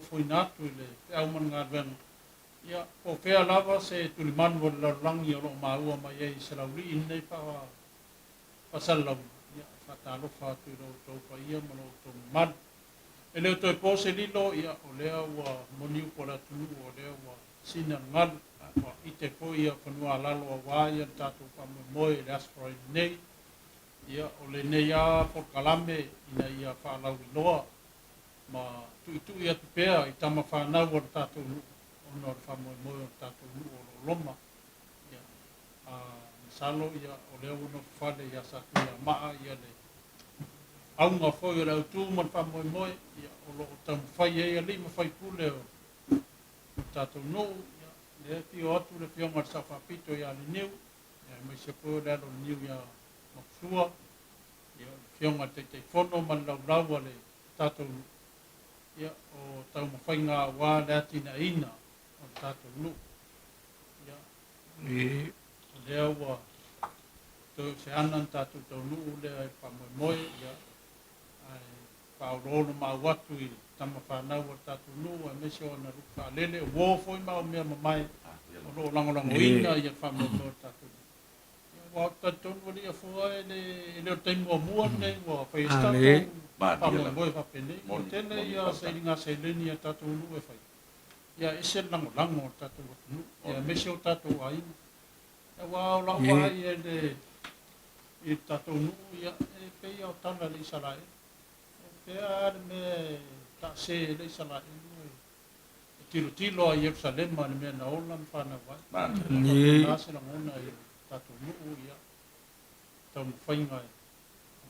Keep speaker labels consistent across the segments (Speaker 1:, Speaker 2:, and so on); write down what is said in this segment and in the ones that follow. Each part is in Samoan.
Speaker 1: ofoina atu i le feau ma le galuega, ia, po o fea lava se tulimanu o le lalolagi o lo o maua mai ai i se laulii lenei faasalalauga, ia, e faatalofa atu i lo outou paia ma lo outou mamalu. E le o toe po se lilo, ia, o lea ua moni upu a le atunuu, o lea ua sina le galu, ua ite foi ia fanua a lalo aua ia le tatou faamoemoe i le Aso Faraile nei. Ia, o lenei lava polokalame ina ia faalauiloa ma tuitui atu pea i tama fanau a le tatou nuu ona o le faamoemoe o le tatou nuu o lo o loma. Ia, a masalo ia o lea ua nofo fale ia Satuiamaa ia le auga foi o le autu ma le faamoemoe, ia, o lo o taumafai ai alii ma faipule o le tatou nuu, ia, lea e afio atu le Afioga i le Sao Faapito ia Leniu, ia, aemaise foi o le alo o Leniu ia Makusua, ia, o le Afioga i le Taitaifono ma le laulau a le tatou nuu, ia, o taumafaiga aua le atinaeina o le tatou nuu. Ia, o lea ua toe o se ana na tatou taunuu lea i le faamoemoe, ia, ae faaoloolomaau atu i tama fanau a le tatou nuu aemaise o ana lupe faalele, o uo foi ma au mea mamae o lo o lagolagoina ia le faamoemoe o le tatou nuu. Ia, aua ou te talitonu alii Afoa e le, e le o le taimi muamua lenei ua fai ai se tatou faamoemoe faapenei. Ua tele ia sailiga seleni a le tatou nuu e fai, ia e ese le lagolago a le tatou atunuu, ia aemaise o tatou aiga. Aua o lau vaai i le i le tatou nuu, ia, e pei lava o tala a le Isaraelu. O fea lava le mea e taase ai le Isaraelu e tilotilo lava i Ierusalema i le mea na ola ma fanau ai. E faapena se lagona i le tatou nuu, ia, taumafaiga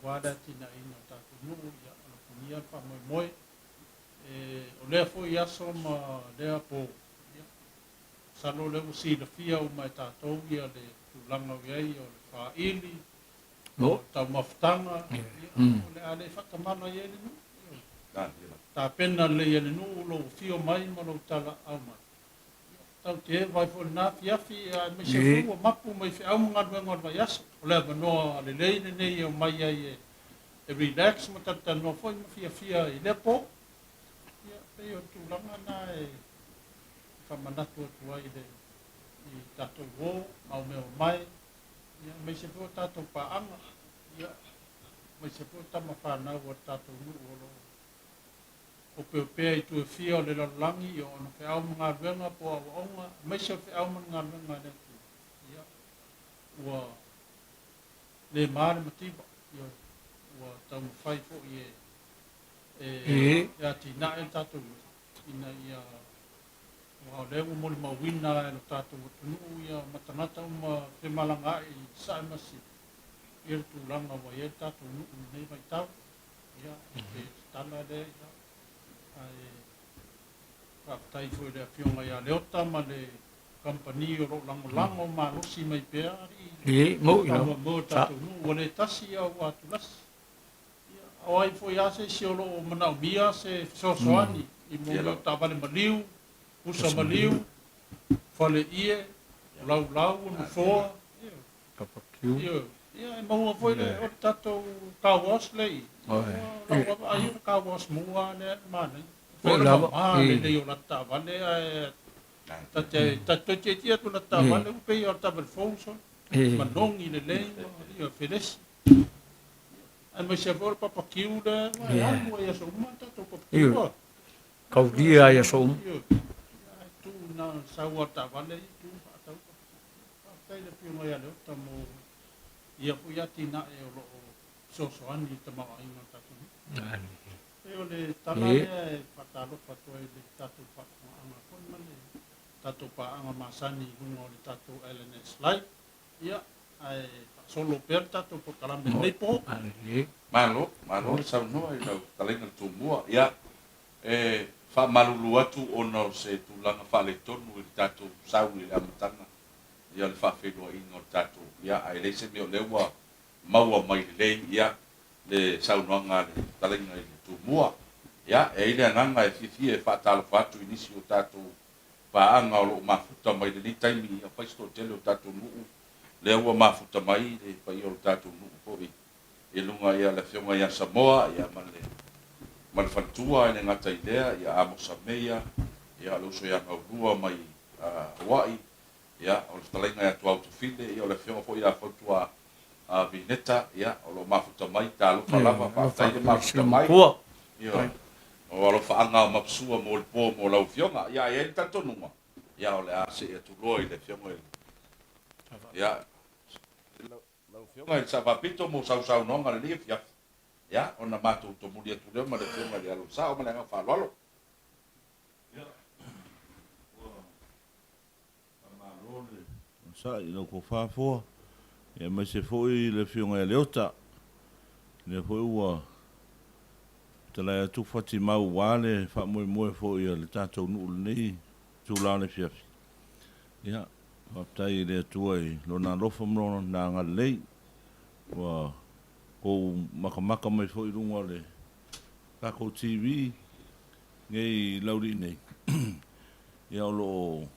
Speaker 1: aua le atinaeina o le tatou nuu, ia, alofagia le faamoemoe. E, o lea foi aso ma lea po, ia, Masalo o lea ua silafia uma e tatou ia le tulaga o i ai o le faaili, o le taumafataga, ia, o le a le faatamala i ai le nuu. Tapena lelei e le nuu lou afio mai ma lou talaau mai. Ia, tatou te eva ai foi i lena afiafi, aemaise foi ua mapu mai feau ma galuega o le vaiaso. O le avanoa lelei lenei e omai ai e relax ma talatalanoa foi ma fiafia i lea po. Ia, pei o le tulaga lena e faamanatu atu ai i le i tatou uo ma au mea mamae, ia, aemaise foi o tatou paaga, ia, aemaise foi o tama fanau a le tatou nuu o lo o opeopea i itu e fia o le lalolagi i ona feau ma galuega po o aoaoga, aemaise o feau ma le galuega a le Atua, ia, ua le ma le mativa, ia, ua taumafai foi e e atinae le tatou nuu ina ia aua o lea ua molimauina e lo tatou atunuu ia ma tagata uma femalagaai i Sasae ma Sisifo ia le tulaga ua i ai le tatou nuu i lenei vaitau. Ia, e pei o se tala lea, ia, ae faafetai foi i le Afioga ia Leota ma le kamupani o lo o lagolago malosi mai pea alii faamoemoe o le tatou nuu, ua le tasi a ua atulasi. O ai foi lava se isi o lo o manaomia se fesoasoani i mea o taavale maliu, pusa maliu, fale ie, o laulau, o nofoa, ioe. Ia e maua foi le, o le tatou car wash lea i i. O lau vaavaai o le car wash mua lea e manaia. Fai le mama lelei o lata taavale ae ta te ta te toe tietie atu i lata taavale ua pei lava o le taavale fou solo. Manogi lelei ma, ioe, felesi. Aemaise foi o le papakiu lea e alu ai i aso uma le tatou papakiu.
Speaker 2: Ioe. Kaulia ai aso uma.
Speaker 1: Ioe. Tu na sau a taavale i tu faatau papakiu. Faafetai le Afioga ia Leota mo ia foi atinae o lo o fesoasoani i le tamaoaiga o le tatou nuu. E o le tala lea e faatalofa atu ai i le tatou faafofogaaga foi ma le tatou paaga masani i luga o le tatou LNS Live. Ia, ae faasolo pea le tatou polokalame i lenei po.
Speaker 3: Malo, malo le saunoa i lau fetalaiga le Tumua. Ia, e faamalulu atu ona o se tulaga faaletonu i le tatou sau i le amataga ia o le faafeiloaiga o le tatou, ia, ae leai se mea o lea ua maua mai lelei, ia, le saunoaga a le fetalaiga i le Tumua. Ia, e i ai le agaga e fiafia e faatalofa atu i nisi o tatou paaga o lo o mafuta mai lenei taimi, ia fai se toatele o tatou nuu lea ua mafuta mai le paia o le tatou nuu foi i luga ia le afioga ia Samoa ia ma le ma le faletua, e le gata i lea, ia Amosa Meia, ia o le uso ia Gaulua mai Hawaii, ia o le fetalaiga ia Tuau Tufile, ia o le afioga foi ia Fautua Vineta, ia o lo o mafuta mai, talofa lava, faafetai le mafuta mai. Ioe. O alofaaga o Mapsua mo le po mo lau afioga. Ia, e i ai le talitonuga, ia o le a see atu loa i le afioga i le, ia, lau afioga i le Sao Faapito mo sau saunoaga i lenei afiafi, ia, ona matou tomuli atu lea ma le afioga i le Alo o le Sao ma le agaga faaaloalo.
Speaker 4: Ia, ua faamalo le onosai i lau tofa Foa, aemaise foi le afioga ia Leota, lea foi ua fetalai atu Fatimau aua le faamoemoe foi o le tatou nuu i lenei itula o le afiafi. Ia, faafetai i le Atua i Lona alofa ma Lona agalelei, ua tou matamata mai foi i luga o le tatou TV nei laulii nei, ia o lo o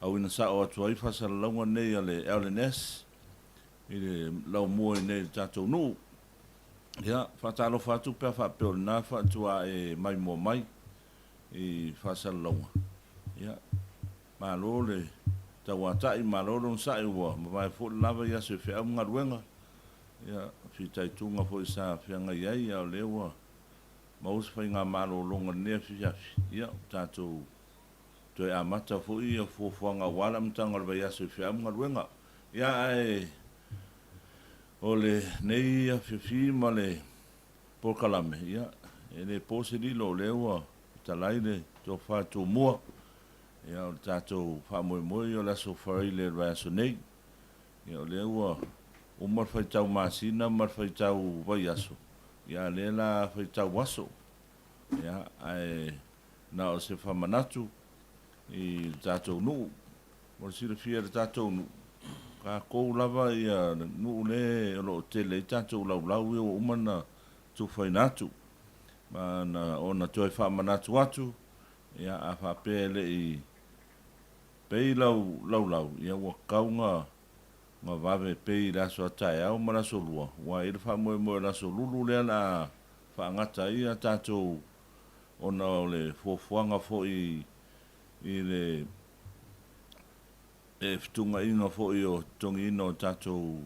Speaker 4: auina sao atu ai faasalalauga nei a le LNS i le laumua i nei i le tatou nuu. Ia, faatalofa atu pe a faapea o lena faatuae e maimoa mai i faasalalauga. Ia, malo le tauatai, malo le onosai, ua mavae foi le lava i aso e feau ma galuega. Ia, fitaituga foi sa feagai ai, a o lea ua maua se faigamalologa i lenei afiafi. Ia, ua tatou toe amata foi ia fuafuaga aua le amataga o le vaiaso i feau ma galuega. Ia, ae o lenei afiafi ma le polokalame, ia, e le po se lilo o lea ua fetalai le tofa Tumua. Ia, o le tatou faamoemoe ia o le Aso Faraile o le vaiaso nei. Ia, o lea ua uma le faitau masina ma le faitau vaiaso, ia, a o lea o le a faitau aso. Ia, ae na o se faamanatu i le tatou nuu. Mo le silafia e le tatou nuu, tatou lava ia nuu le o lo o tele ai tatou laulau ia ua uma ona tufaina atu. Ma na ona toe faamanatu atu, ia a faapea e le i pei lau laulau, ia ua tatau na na vave pei i le aso a taeao ma le aso lua, aua e i ai le faamoemoe o le aso lulu lea o le a faagata ai a tatou ona o le fuafuaga foi i le fetuunaiga foi o totogiina o tatou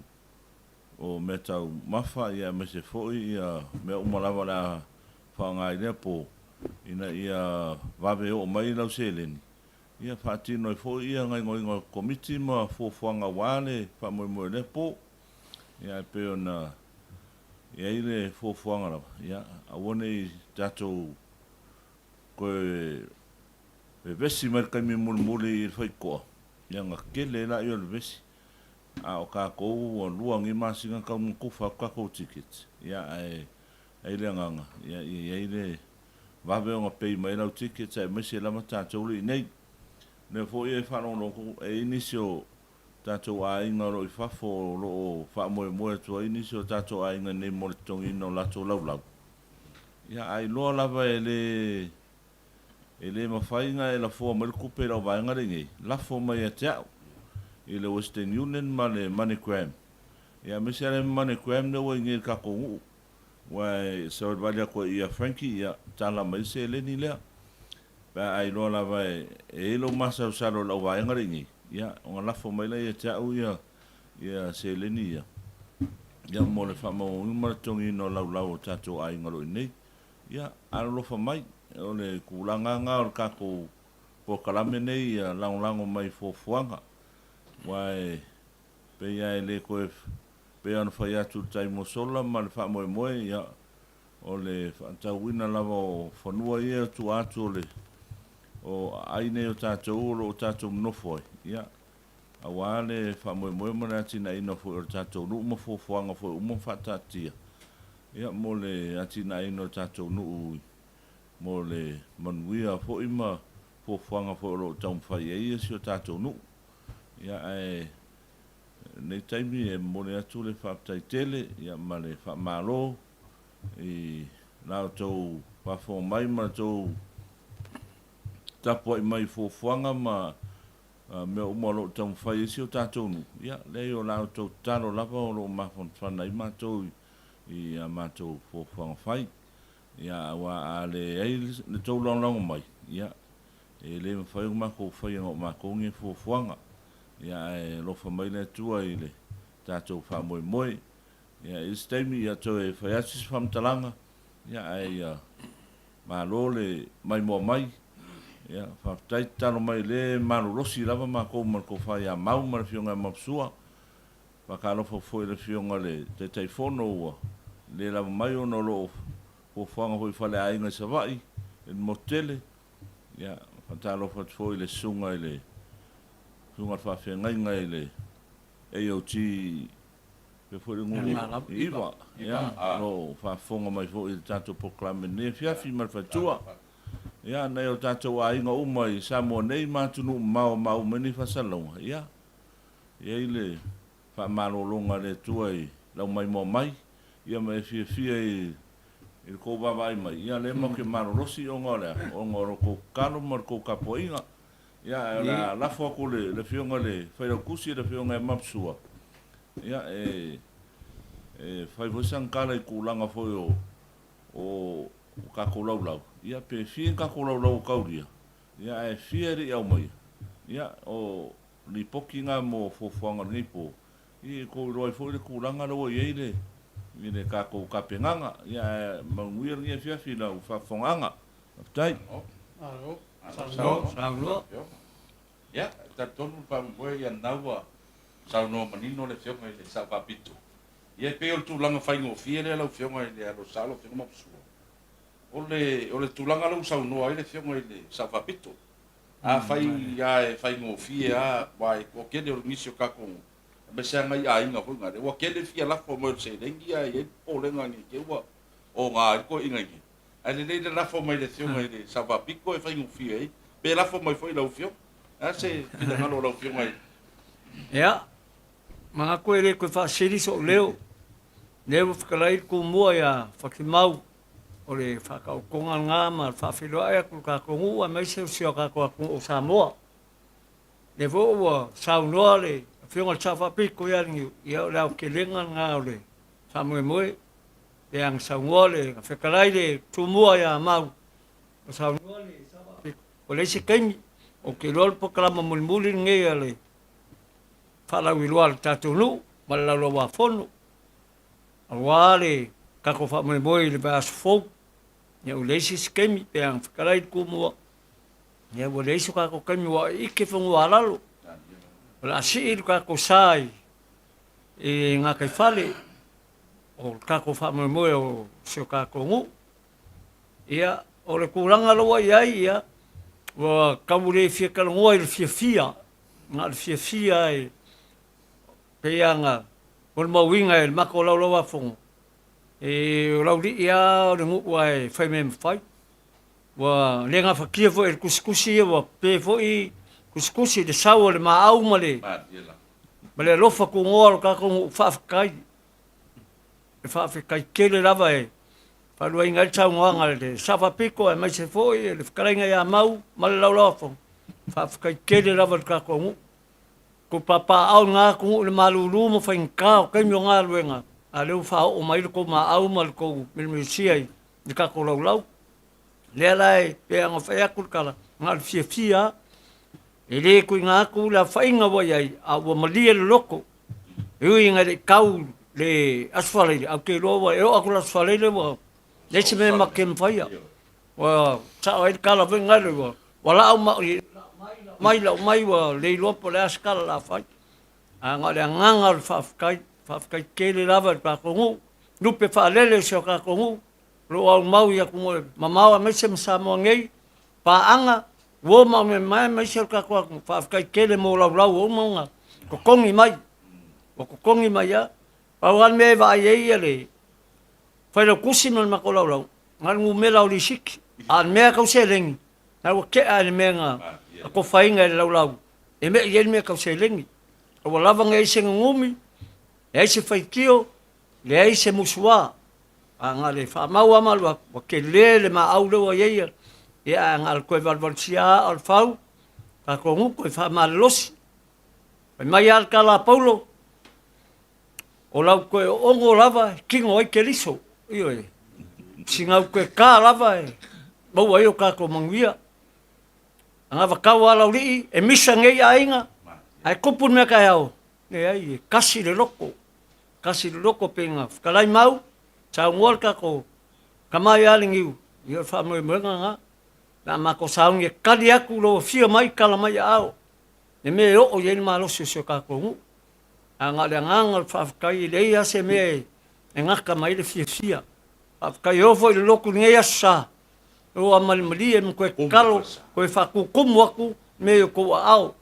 Speaker 4: o mea taumafa aemaise foi mea uma lava o le a faaaoga i lea po, ina ia vave oo mai lau seleni, ia faatino ai foi gaoioiga o Komiti ma fuafuaga aua le faamoemoe o lea po. Ae pei ona i ai le fuafuaga lava, ia aua ne i tatou toe vevesi mai le taimi mulimuli i le faitotoa, ia ona tele ai lea o le vevesi. A o tatou ua lua nei masina talu ona tufa atu tatou tickets, ia ae ai le agaga, ia i ai le vave ona pay mai lau tickets aemaise lava tatou le i inei. O lea foi e faalogologo atu, e i ai nisi o tatou aiga o lo o i fafo o lo o faamoemoe atu ai nisi o tatou aiga i inei mo le totogiina o latou laulau. Ia, a iloa lava e le e le mafai ona e lafoa mai le tupe i lau vaega lea i inei, lafo mai ia te au i le Western Union ma le MoneyGram. Ia aemaise lava le MoneyGram lea ua i inei i le tatou nuu, aua e savalivali atu ai ia Frankie, ia tala mai le seleni lea. Pe a iloa lava e i ai lou masalosalo i lau vaega lea i inei, ia ona lafo mai lea ia te au ia ia seleni ia, ia mo le faamauina ma le totogiina o laulau o tatou aiga o lo o i inei. Ia, alolofa mai, o le tulaga lena o le tatou polokalame nei ia lagolago mai i fuafuaga, aua e pei lava e le toe, pei ona fai atu i le taimi ua sola ma le faamoemoe, ia, o le faatauina lava o fanua ia e tua atu o le o aai nei o tatou o lo o tatou nonofo ai, ia, aua le faamoemoe ma le atinaeina foi o le tatou nuu ma fuafuaga foi uma faataatia, ia, mo le atinaeina o le tatou nuu mo le manuia foi ma fuafuaga foi o lo o taumafai ai si o tatou nuu. Ia, ae lenei taimi e momoli atu le faafetai tele, ia, ma le faamalo i la outou faafofoga mai ma la outou tapuai mai i fuafuaga ma mea uma o lo o taumafai ai si o tatou nuu, ia, leai o la outou tatalo lava o lo o mafanafana ai matou i a matou fuafuaga fai. Ia, aua a leai le tou lagolago mai, ia, e le mafai ona matou faia na o matou ni fuafuaga. Ia, ae alofa mai le Atua i le tatou faamoemoe. Ia, i isi taimi, ia, toe fai atu se faamatalaga, ia, ae ia malo le maimoa mai. Ia, faafetai tatalo mai, o lea e malolosi lava matou ma le Tofa ia Mau ma le Afioga ia Maposua. Faatalofa foi i le Afioga i le Taitaifono ua le lava mai ona o lo o fuafuaga foi i faleaiga i Savaii i le motu tele. Ia, faatalofa atu foi i le Susuga i le Susuga i le Faafeagaiga i le AOG faapea foi le nuu i Iva, ia, o lo o faafofoga mai foi i le tatou polokalame i lenei afiafi ma le faletua. Ia, nai o tatou aiga uma i Samoa nei ma atunuu mamao e maua mai nei faasalalauga, ia, E i ai le faamalologa a le Atua i lau maimoa mai, ia ma e fiafia i le tou vaavaai mai, ia lea matou te malolosi ona o le a? Ona o le tou tatalo ma le tou tapuaiga. Ia ae o le a lafo atu i le Afioga i le Failautusi, le Afioga ia Mapsua, ia e fai foi sana tala i tulaga foi o o tatou laulau, ia pe fia ni tatou laulau o taulia, ia ae fia e le i aumaia, ia o Lipoti na mo fuafuaga o lenei po, i tou iloa ai foi le tulaga lea ua i ai le i le tatou tapenaga. Ia ae manuia lenei afiafi i lau faafofogaaga. Faafetai.
Speaker 1: Malo. Saunoa.
Speaker 2: Saunoa.
Speaker 3: Ia, e talitonu le faamoemoe ia lena ua saunoa manino le Afioga i le Sao Faapito. Ia e pei o le tulaga faigofie lea lau Afioga i le alo sa lau Afioga Maposua. O le o le tulaga lea ua saunoa ai le Afioga i le Sao Faapito. Afai lava e faigofie lava, aua ua tele o nisi o tatou, aemaise lava nai aiga foi nale, ua tele le fia lafo mai o le seleni ae i ai le popolega ne i te i ua oga ai le toeaina i inei. Ae lelei le lafo mai i le Afioga i le Sao Faapito e faigofie ai, pe lafo mai foi i lau Afioga. O le a se finagalo o lau Afioga i.
Speaker 2: Ia, manatu e le toe faasili sou leo, lea ua fetalai le Tumua ia Fatimau. O le faataotoga lena ma le faafeiloai atu i le tatou nuu aemaise o si o tatou atunuu o Samoa. O lea foi ua saunoa le Afioga i le Sao Faapito ia Leniu, ia o le aotelega lena o le faamoemoe. Pe ana saunoa le fetalai le Tumua ia Mau, ua saunoa le Sao Faapito, ua leai se taimi. Ou te iloa o le polokalama mulimuli lenei a le faalauiloa a le tatou nuu ma le Laulau-a-Fono. Aua le tatou faamoemoe i le vaiaso fou, ia ua leai se isi taimi pe ana fetalai le Tumua, ia ua leai so tatou taimi ua ike fanua a lalo. O le a sii lo tatou sa i, i gataifale o le tatou faamoemoe o si o tatou nuu. Ia, o le tulaga la ua i ai, ia, ua tau le fia talanoa i le fiafia, na o le fiafia e Pei lava na molimauina e le matou Laulau-a-Fono, e o Laulii lava o le nuu lava e fai mea mafai. Ua le gafatia foi e le tusitusi ia, ua pe foi tusitusi i le sau o le maau ma le, ma le alofa tunoa o le tatou nuu, faafetai. E faafetai tele lava e faaluaina ai le saunoaga a le Sao Faapito aemaise foi le fetalaiga ia Mau ma le Laulau-a-Fono, faafetai tele lava i le tatou nuu. Tou papaaao na atunuu i le malulu ma faigata o taimi o galuega, a o lea ua faaoo mai le tou maau ma le tou milumilusia i le tatou laulau. Lea la e pei ona fai atu le tala, na o le fiafia lava. E le tuuina atu le aofaiga ua i ai, a ua malie le loto. E ui ina le i tau le Aso Faraile, ae ou te iloa ua e oo atu i le Aso Faraile ua leai se mea matou te mafaia. Ua sao ai le tala foi lena, ua lau mai, mai lau mai ua le iloa po o le a se tala o le a fai. Ae na o le agaga o le faafetai, faafetai tele lava i le tatou nuu, lupe faalele o si o tatou nuu, o lo o aumau i atunuu mamao aemaise ma Samoa nei, paaga, uo ma aumeamamae aemaise o le tatou atunuu, faafetai tele mo laulau ua uma ona totogi mai, ua totogi mai lava. Pau lava le mea e vaai ai le Failautusi ma le matou laulau, na o le numera o lisiti, a o le mea tau seleni, na ua tea lava i le mea na atofaina e le laulau e mei ai le mea tau seleni. Aua lava ne i ai se nunumi, leai se faitio, leai se musua, a na o le faamau lava ma alu atu, ua tele le maau lea ua i ai, ia ae na o le toe valuvalusia lava aa o le fau, tatou nuu toe faamalolosi. Fai mai lava le tala a Paulo, O lau toe oogo lava e tino ai Keriso. Ioe. Sigau koe kā lava e maua ai o kākou manuia. Agavakau a Laulii, e misa nei aiga, ae kupu le mea kaeao, leai, e kasi le loko, kasi le loko pe ina fetalai mau, saunoa le tatou tama ia Legiu, ia o le faamoemoega lena. Pe a matou sauni e tali atu lou afio mai tala mai aao, le mea e oo i ai le malosi o si o tatou nuu. Ae na o le agaga o le faafetai e leai lava se mea e gata mai ai le fiafia. Faafetai e oo foi i le lotu i lenei aso sa, ua malimalie ma toe tatalo, toe faatutumu atu mea i outou aao,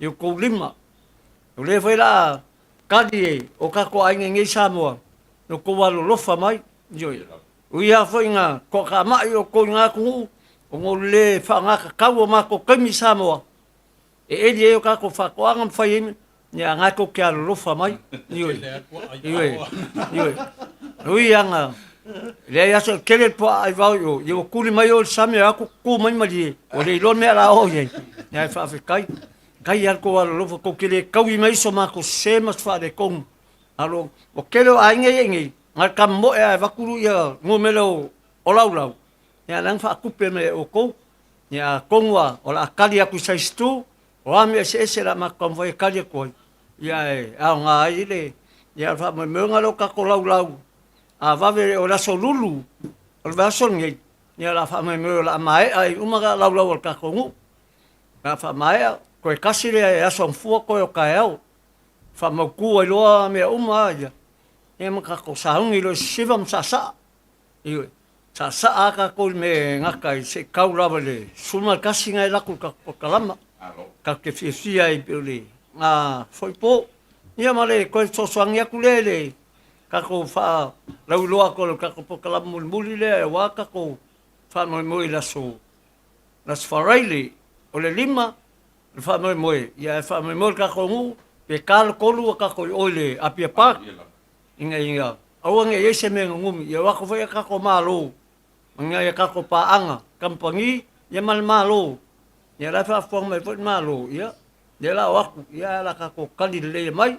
Speaker 2: i outou lima. O lea foi o le a tali e o tatou aiga i nei Samoa, lo outou alolofa mai. Ioe. Ui lava foi ina toatamai outou i na atunuu, ona o le le faaaoga tatau o matou taimi i Samoa, e eli ai o tatou faatoaga ma fai ai mea, ia na tou te alolofa mai. Ioe. Ioe. Ioe. Ui lava na leai lava se tele le puaa aivao i o, ia ua tuli mai o i le sami o atu tu mai malie, ua le iloa le mea o le a oo i ai. Ia ae faafetai. Faafetai lava le tou alolofa, tou te le taui mai so matou sese ma se faaletonu. Alo, ua tele o aiga ia i inei, na o le tamomoe lava e avatu ia numera o laulau, ia lea na faatupe mai e outou. Ia atonu lava o le a tali atu i size 2, o a mea eseese o le a matou taumafai e tali atu ai, ia e aoga ai le, ia o le faamoemoega lea o tatou laulau, a vave o le aso Lulu o le vaiaso lenei, ia o le a faamoemoe o le a maea ai uma laulau a le tatou nuu. O le a faamaea, toe tasi le aso Gafua toe o taeao, faamautu ai loa mea uma ia, ia ma tatou sauni loa i sisiva ma saasaa. Ioe, saasaa lava tatou i le mea e gata ai se i tau lava i le 11 na e alu atu i le tatou polokalama. Tatou te fiafia ai pei o le na foi po. Ia ma le toe fesoasoani atu lea i le tatou faalauiloa atu o le tatou polokalama mulimuli lea aua tatou faamoemoe i le aso le Aso Faraile o le 5 le faamoemoe, ia ae faamoemoe le tatou nuu pe ta le 3 ua tatou i o i le Apia Park ina ia aua ne i i ai se mea e nunumi. Ia o atu foi a tatou Malo ma nai a tatou paaga, kamupani ia ma le Malo, ia o la e faafofoga mai foi le Malo, ia lea o le a o atu, ia ae o le a tatou tali lelei mai.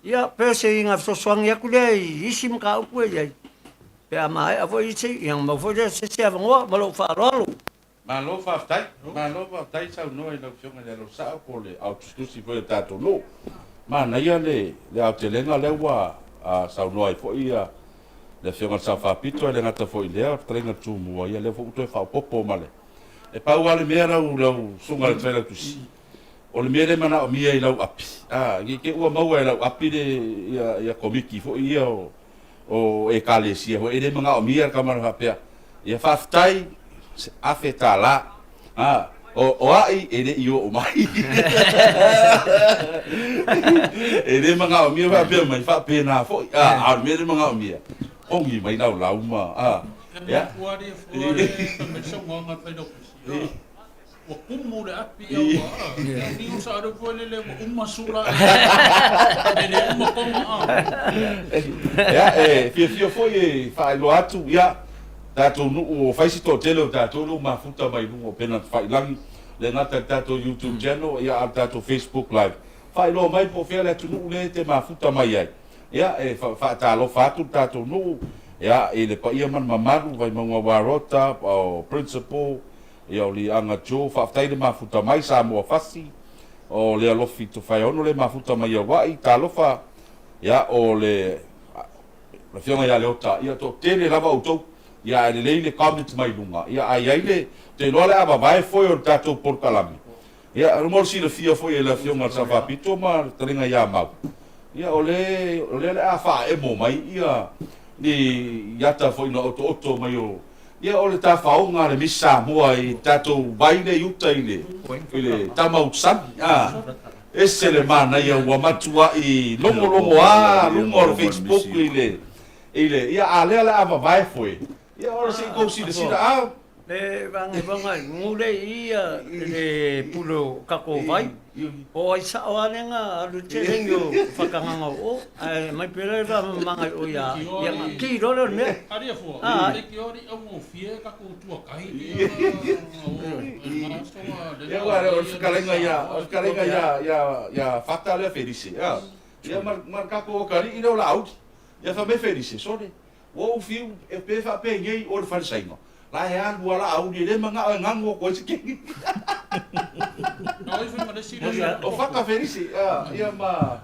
Speaker 2: Ia pei o sina fesoasoani atu lea i isi mataupu e i ai, pe a maea foi isi, ia ona maua foi lea o se isi avanoa. Ma lou faaaloalo.
Speaker 3: Malo faafetai, malo faafetai saunoa i lau Afioga i le Alosao po o le aotusitusi foi o le tatou nuu. Manaia le aotelega lea ua saunoa ai foi le Afioga i le Sao Faapito, e le gata foi i lea o le fetalaiga i le Tumua, ia lea foi ua toe faaopoopo ma le. E pau lava le mea lau lau Susuga i le Failautusi, o le mea lea e manaomia i lau api, ne i te i ua maua e lau api le ia Komiti foi ia o o Ekalesia foi, e le manaomia le tama na faapea, ia faafetai, $1000. A, o ai e le i oo mai. E le manaomia faapea mai, faapena foi. A, a o le mea lea e manaomia, ogi mai lau lau ma, a, ia.
Speaker 1: E mafua le fua le fai mai le saunoaga a le Failautusi, a. Ua kumu le api a ua niu sa le foi lele ua uma sula e le uma koma a.
Speaker 3: Ia, e fiafia foi e faailoa atu, ia, tatou nuu o fai si toatele o tatou lea ua mafuta mai luga o upega tafailagi, le gata i le tatou YouTube channel, ia, a o le tatou Facebook live. Faailoa mai po o fea le atunuu lea e te mafuta mai ai. Ia, e faatalofa atu le tatou nuu, ia, i le paia ma le mamalu, Vaimauga Warota, o Principal, Ia o Liaga Joe, faafetai le mafuta mai, Samoa Fasi, o le Alofi Tofaeono le mafuta mai Hawaii, talofa, ia o le Afioga ia Leota, ia toatele lava outou, ia ae lelei le comment mai luga, ia a i ai le, ou te iloa o le a vavae foe o le tatou polokalame, ia mo le silafia foi e le Afioga i le Sao Faapito ma le Fetalaiga ia Mau, ia o le, o lea o le a faaemo mai ia ni ata foi na otooto mai o Ia o le tafaoga a le Miss Samoa i tatou vai lea i uta i le i le tama utusami a. Ese le manaia ua matuai logologo a luga o le Facebook i le i le ia a lea le a vavae foe ia o se i tou silasila a.
Speaker 2: Le vagevaga nu le ia le pule o tatou vai o ai sao a lea na alu i le tele o whakanganga o o ae mai pera le whamamanga i o ia ia nga ki loa lea o le mea.
Speaker 1: Ari a fua, e ki ori au ngofie ka ko tuakahi ki
Speaker 3: Ia ua o le fetalaiga ia o le fetalaiga ia ia ia Fata lea Felise a. Ia ma ma le tatou okalii lea o Laauli. Ia fai mai Felise, sole. Ua ou fiu e pe faapenei o le fale Saina, la e alu a la auli e le manao e gago atu ai se keni. O Faka Felisi, ia ma.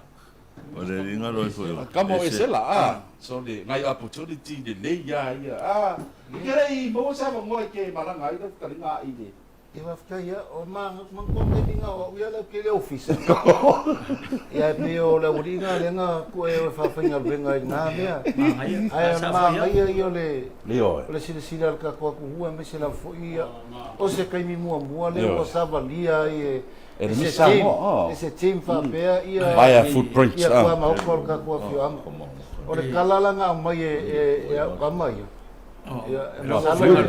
Speaker 4: O le alii loa foi o.
Speaker 3: Kama o Esela, a. So le nai opportunity lelei a ia, a. I ke lei maua se avanoa i ke malaga ai lau fetalaiga a i le.
Speaker 5: Ia faafetai ia, o ma manatua mai liga o au ia lea ou te i le ofisa. Ia e pei o le aualii na lea na tuu e o e faafaigaluega i lena mea. Ae o le manaia ia o le o le silasila a le tatou atunuu aemaise lava foi ia o se taimi muamua lea ua savalia ai e e se team, e se team faapea ia
Speaker 3: Via footprints,
Speaker 5: ia tuamaota o le tatou afioaga. O le tala la na aumai e au tama ia, Ia, masalo,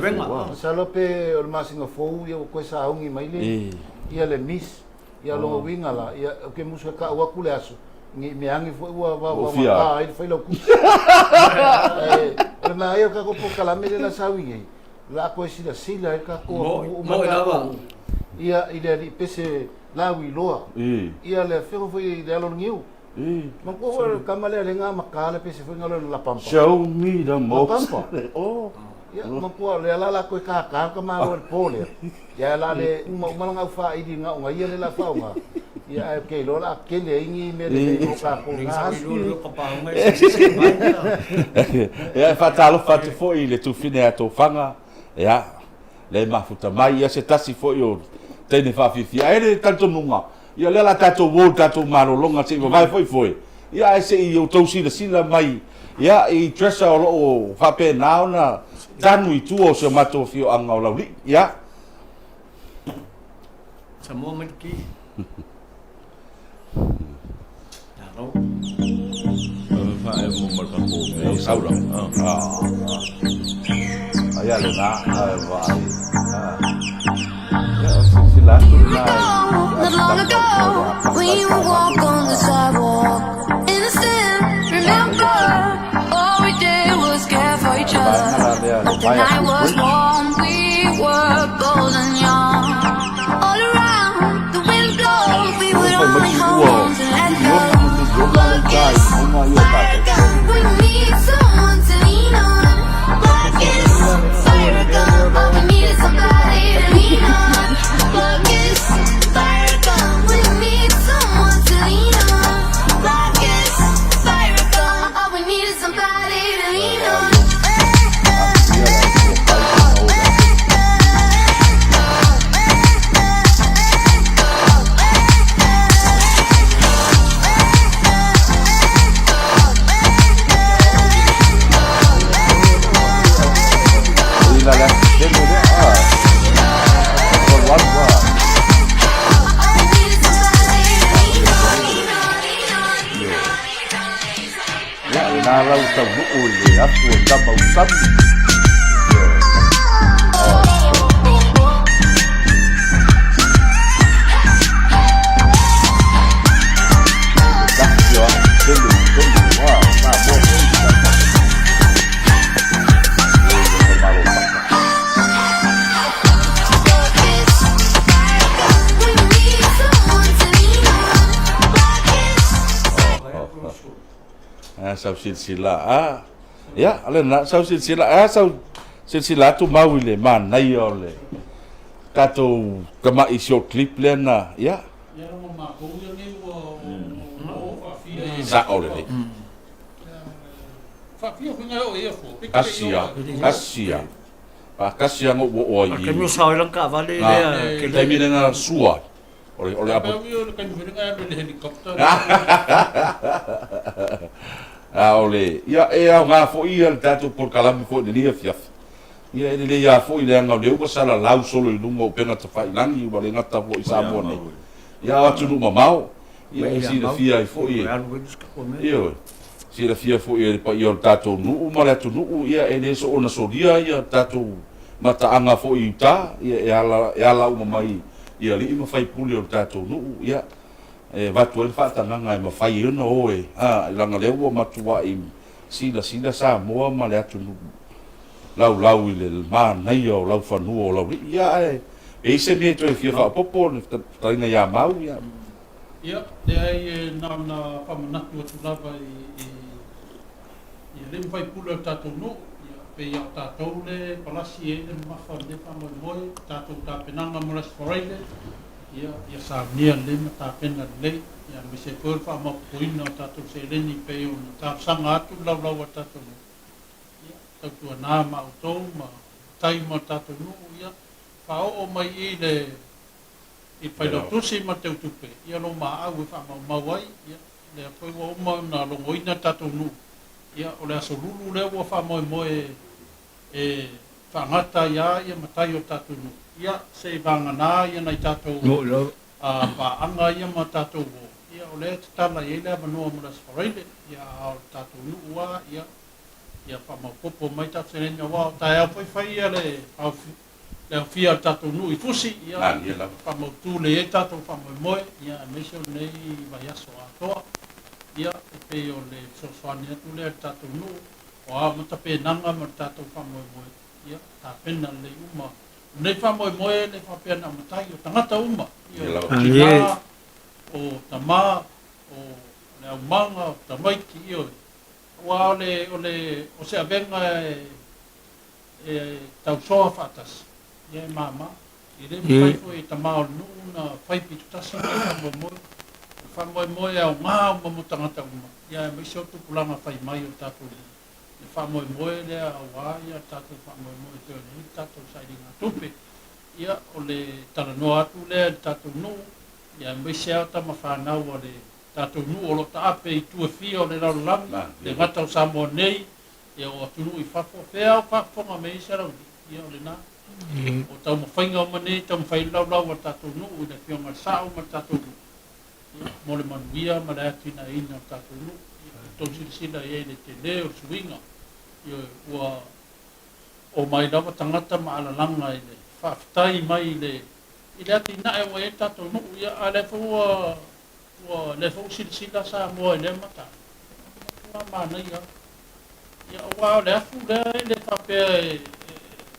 Speaker 5: masalo pe o le masina fou ia ua toe sauni mai le, ia le miss. Ia lona uiga la, ia ou te musu e tau atu le aso, ne i mea ane foi ua vaovaogata ai le failautusi. Ae o le manaia o le tatou polokalame lea o le a saui nei, o le a toe silasila ai le tatou atunuu ma le tatou, ia i le alii pese lauiloa, ia le afioga foi i le alo o le niu. Manatua foi o le tama lea lea na amata le pese foi na lea o le Lapampa.
Speaker 3: Show me the most.
Speaker 5: Lapampa. Ia, manatua o lea la la toe tata le tamaloa i le po lea. Ia la le uma uma lana aufaili na ona ia lea la faaaoga. Ia ae ou te iloa o le a tele ai ni mea lelei mo tatou i na aso.
Speaker 3: Ia, e faatalofa atu foi i le tufine ia Tofaga, ia, le mafuta mai, ia se tasi foi o teine faafiafia. Ae le talitonuga, ia o lea o le a tatou o i le tatou malologa se i vavae foi foe, ia ae se i outou silasila mai ia i dresser o lo o faapena ona tanu i tua o si o matou afioaga o Laulii. Ia.
Speaker 2: Samoa mai le ki. Malo.
Speaker 4: Faaemo ma le tatou mea.
Speaker 3: Saula. Aia lena, ae vaai. Ia, o silasila atu lena i
Speaker 6: Not long ago, we would walk on the sidewalk innocent. Remember, all we did was care for each other. The night was warm, we were bold and young. All around, the wind blows, we would only hold on to let go. Love is fire gun, we need someone to lean on. Love is fire gun, all we need is somebody to lean on. Love is fire gun, we need someone to lean on. Love is fire gun, all we need is somebody to lean on. All we need is somebody to lean on, lean on, lean on, lean on.
Speaker 3: Ia, lena lau taunuu i le afu o Tama Usami. Tasi o afu tele i totonu, ua, Samoa foi i tama. E, le tamalo paka.
Speaker 6: We need someone to lean on. Love is
Speaker 3: A sau silasila a ia lena sau silasila a sau silasila atu mau i le manaia o le tatou tama'i short clip lea na ia.
Speaker 1: Ia lava matou ia nei ua o faafia i.
Speaker 3: Sa'o lelei.
Speaker 1: Faafia foi nai o ia fua.
Speaker 3: Tasi a, tasi a. Faatasi a na ou oo ai i.
Speaker 2: Taimi o sao ai lana taavale lea
Speaker 3: tele. Taimi lea na sua ai. O le, o le apo. A o le, ia, e aoga foi ia le tatou polokalame foi i lenei afiafi. Ia, e lelei lava foi leaga o lea ua salalau solo i luga o upega tafailagi, ua le gata foi i Samoa nei, ia a o atunuu mamao. Ia, e silafia ai foi e, ioe, silafia foi e le paia o le tatou nuu ma le atunuu, ia, e le soona solia ia tatou mataaga foi i uta, ia, e ala, e ala uma mai i alii ma faipule o le tatou nuu, ia, e avatu ai le faatagaga e mafai ai ona o e, a, leaga o lea ua matuai silasila Samoa ma le atunuu laulau i le manaia o laufanua o Laulii, ia, ae e i ai se mea e toe fia faaopoopo le fetalaiga ia Mau, ia.
Speaker 1: Ia, leai, e na ona faamanatu atu lava i, i. I alii ma faipule o le tatou nuu, ia, pei a o tatou le palasi e i ai le mamafa o lenei faamoemoe, tatou tapenaga mo le Aso Faraile, ia, ia saunia lelei ma tapena lelei, ia, aemaise ai foi o le faamaopoopoina o tatou seleni pei ona talosaga atu le laulau a le tatou nuu, ia, tautuana ma outou ma tai ma le tatou nuu, ia, faaoo mai i le i le Failautusi ma le Teutupe, ia lo maau e faamaumau ai, ia, lea foi ua uma ona logoina le tatou nuu, ia, o le Aso Lulu lea ua faamoemoe e faagata ai lava ia matai o le tatou nuu, ia, se i vagana ia nai tatou paaga ia ma tatou uo, ia, o lea e tatala i ai le avanoa mo le Aso Faraile, ia, a o le tatou nuu lava, ia, ia faamaopoopo mai tatou seleni, aua o taeao foi fai ia le le aofia o le tatou nuu i Fusi, ia, faamautu lelei ai tatou faamoemoe, ia, aemaise o lenei vaiaso atoa. Ia, e pei o le fesoasoani atu lea i le tatou nuu, o a uma tapenaga ma le tatou faamoemoe, ia, tapena lelei uma. O lenei faamoemoe e le faapea na o matai, o tagata uma, ia, o tina, o tama, o le aumaga, o tamaiti, ioe, aua o le, o le, o se avega e, e tausoa faatasi, ia e mama. E le mafai foi e tama o le nuu ona fai pitotasi lenei faamoemoe. O le faamoemoe e aoga uma mo tagata uma, ia aemaise o tupulaga fai mai o tatou nuu. Le faamoemoe lea aua ia le tatou faamoemoe e toe ona i ai le tatou sailiga tupe. Ia o le talanoa atu lea i le tatou nuu, ia aemaise lava tama fanau a le tatou nuu o lo o taape i itu e fia o le lalolagi, le gata o Samoa nei, Ia o atunuu i fafo, fea o faafofoga mai ai Sarauli, ia o lena. O taumafaiga uma nei e taumafai ai le laulau a le tatou nuu i le Afioga i le Sao ma le tatou nuu, ia, mo le manuia ma le atinaeina o le tatou nuu. Ia, ua outou silasila i ai i le tele o le suiga, ioe, ua omai lava tagata ma alalaga i le faafetai mai i le, i le atinae ua i ai le tatou nuu, ia, a o lea foi ua, ua, lea foi ua silasila Samoa i lea mataupu, ua matua manaia lava. Ia, aua o le afu lea e le faapea e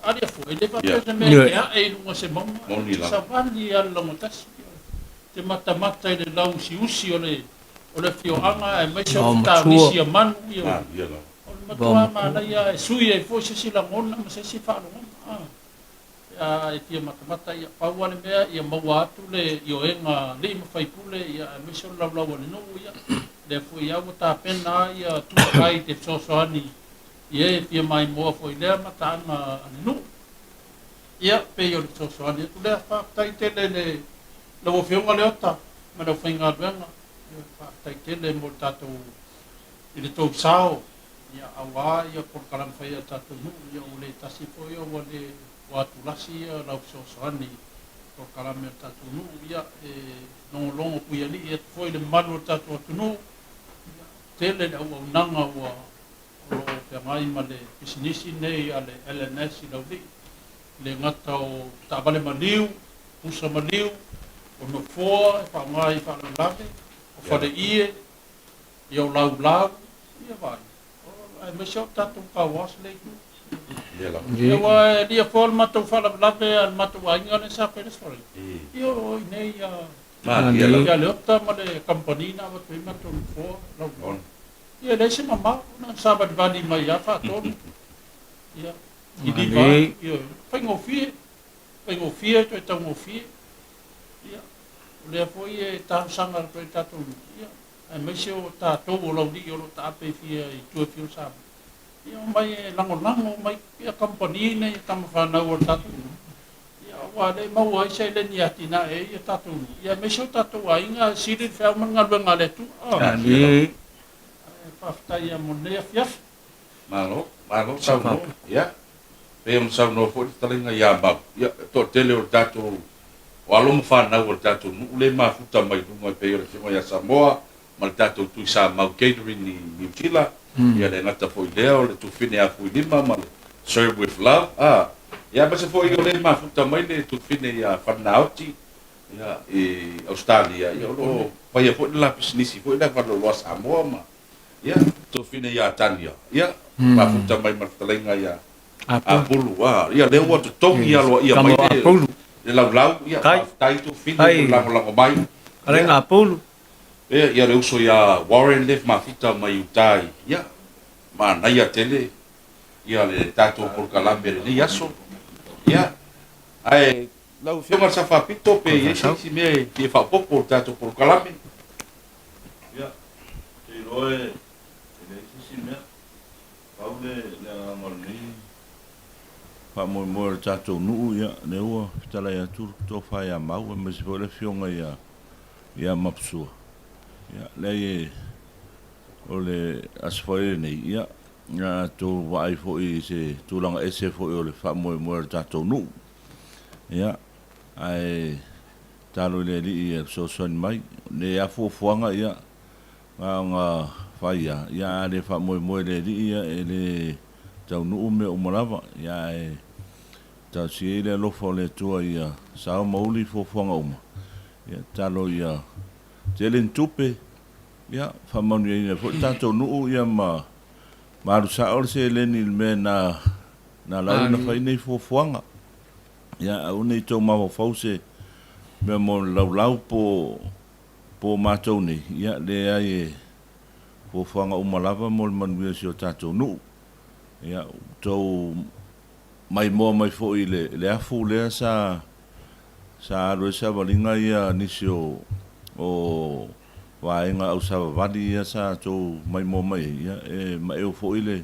Speaker 1: ali afu, e le faapea se mea e te ae i luga o se mauga, e te savali lava i le lagatasi, e te matamata i le lauusiusi o le o le afioaga aemaise o le fetaunisi a manu, ia, o le matua manaia e sui ai foi se isi lagona ma se isi faalogona. Pe a e fia matamata, ia, pau lava le mea ia maua atu le ioega a alii ma faipule, ia, aemaise o le laulau a le nuu, ia, lea foi lava ua tapena a ia tulaga i te fesoasoani i e fia maimoa foi i lea mataaga a le nuu. Ia, pei o le fesoasoani atu lea. Faafetai tele i le lau Afioga Leota ma le aufaigaluega. Ia, faafetai tele mo le tatou i le tou sao Ia, aua ia polokalame fai a le tatou nuu, ia ua le tasi foi ia ua le ua atulasi ia lau fesoasoani i polokalame a le tatou nuu. Ia, e logologo puialii atu foi i le mamalu o le tatou atunuu, ia, tele le auaunaga ua o lo o feagai ma le pisinisi nei a le LNS i Laulii, e le gata o taavale maliu, pusa maliu, o nofoa e faaaoga i faalavelave, o faleie, Ia o laulau, ia vaai, aemaise o tatou car wash lea i tua. Ia aua e lia foi le matou faalavelave a le matou aiga lea sa fai le story. Ia o i inei ia ia Leota ma le kamupani na avatu ai matou nofoa laulau. Ia e leai se mamao, na ona savalivali mai lava faatonu. Ia, i liva atu, ioe, faigofie, faigofie toe taugofie. Ia, o lea foi e talosaga atu ai le tatou nuu, ia, aemaise o tatou o Laulii o lo o taape i fia i tua i fia o Samoa, ia omai e lagolago mai ia kamupani nei a tama fanau a le tatou nuu, ia aua le maua ai seleni e atinae ai ia tatou nuu, ia aemaise o tatou aiga e sili le feau ma le galuega a le Atua. Ae faafetai lava mo lenei afiafi.
Speaker 3: Malo, malo saunoa. Ia, pei ona saunoa foi le fetalaiga ia Mau, ia, e toatele o le tatou, o alo ma fanau a le tatou nuu lea e mafuta mai luga e pei o le afioga ia Samoa ma le tatou Tui Samau Catering i Niu Sila, ia le gata foi i lea o le Tufine Afuilima ma le Serve with Love, a, ia aemaise foi o lea e mafuta mai le Tufine ia Faninaoti, ia, i Ausetalia, ia o lo o faia foi le la pisinisi foi lea Faleoloa Samoa ma Ia, Tofina ia Tania, ia, mafuta mai ma le fetalaiga ia Apulu, a, ia, lea ua totogi aloaia mai le, le laulau, ia, faafetai Tofina mo le lagolago mai.
Speaker 2: Fetalaiga Apulu.
Speaker 3: Ia, ia le uso ia Warren lea mafuta mai uta i, ia, Manaia tele ia le tatou polokalame i lenei aso. Ia, ae lau Afioga i le Safapito pe i ai se isi mea e fia faaopoopo i le tatou polokalame.
Speaker 4: Ia, ou te iloa e leai se isi mea, pau le agaga o lenei faamoemoe o le tatou nuu, ia, lea ua fetalai atu le tofa ia Mau aemaise foi le Afioga ia Mapusua. Ia, leai e, o le aso foi lenei, ia, a outou vaai foi i se tulaga ese foi o le faamoemoe o le tatou nuu. Ia, ae tatalo i le Alii e fesoasoani mai. O lenei lava fuafuaga, ia, na ona fai lava, ia a le faamoemoe i le Alii, ia, e le taunuu mea uma lava. Ia, ae talosia ai le alofa o le Atua ia sao ma uli fuafuaga uma. Ia, tatalo ia tele ni tupe, ia, faamanuiaina ai foi le tatou nuu, ia, ma alu sao le seleni i le mea na na ala ai ona fai nei fuafuaga. Ia, aua ne i tou mafaufau se mea mo le laulau po o matou nei, ia, leai e fuafuaga uma lava mo le manuia o si o tatou nuu. Ia, ua tou maimoa mai foi i le afu lea sa sa alu ai savaliga ia nisi o o vaega ausavavali ia sa tou maimoa mai ai, ia e maeu foi le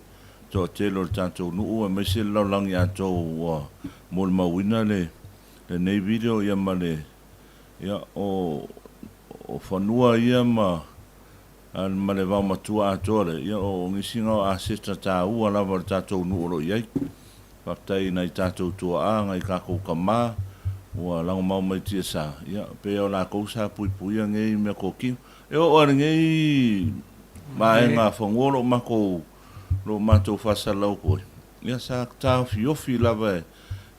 Speaker 4: toatele o le tatou nuu aemaise le lalolagi atoa ua molimauina le lenei video ia ma le ia o o fanua ia ma ma le vaomatua atoa lea, ia o nisi na o aseta taua lava o le tatou nuu o lo o i ai. Faafetai i nai tatou tuaa, nai tatou tama ua lagomau mai tiasa, ia pei o latou sa puipuia nei meatotino. E oo lava i lenei vaega fanua o lo o matou, lo o matou faasalalau atu ai, ia sa taofiofi lava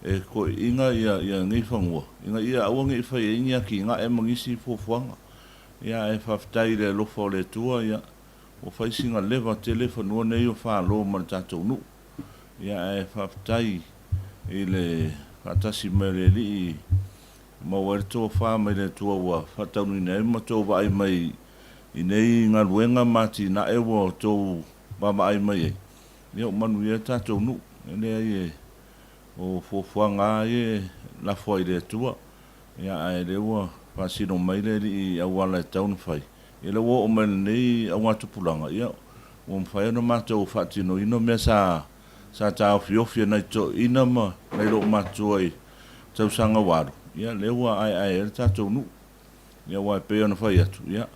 Speaker 4: e toeaiina ia nei fanua ina ia aua ne i fai ai ni atinae ma nisi fuafuaga. Ia ae faafetai i le alofa o le Atua, ia ua fai sina leva tele fanua nei o falo ma le tatou nuu. Ia ae faafetai i le faatasi mai o le Alii maua ai le tofa mai le Atua ua faataunuuina ai ma tou vaai mai i nei galuega ma atinae ua outou vaavaai mai ai, ia ua manuia ai le tatou nuu. E leai e o fuafuaga lava ia e lafo ai i le Atua, ia ae lea ua faasino mai le Alii i auala e tatau ona fai, ia lea ua oo mai i lenei augatupulaga, ia ua mafai ona matou faatinoina mea sa sa taofiofi e nai toeaiina ma nai loomatutua i tausaga ua alu, ia lea ua aeae ai le tatou nuu. Ia aua e pei ona fai atu, ia,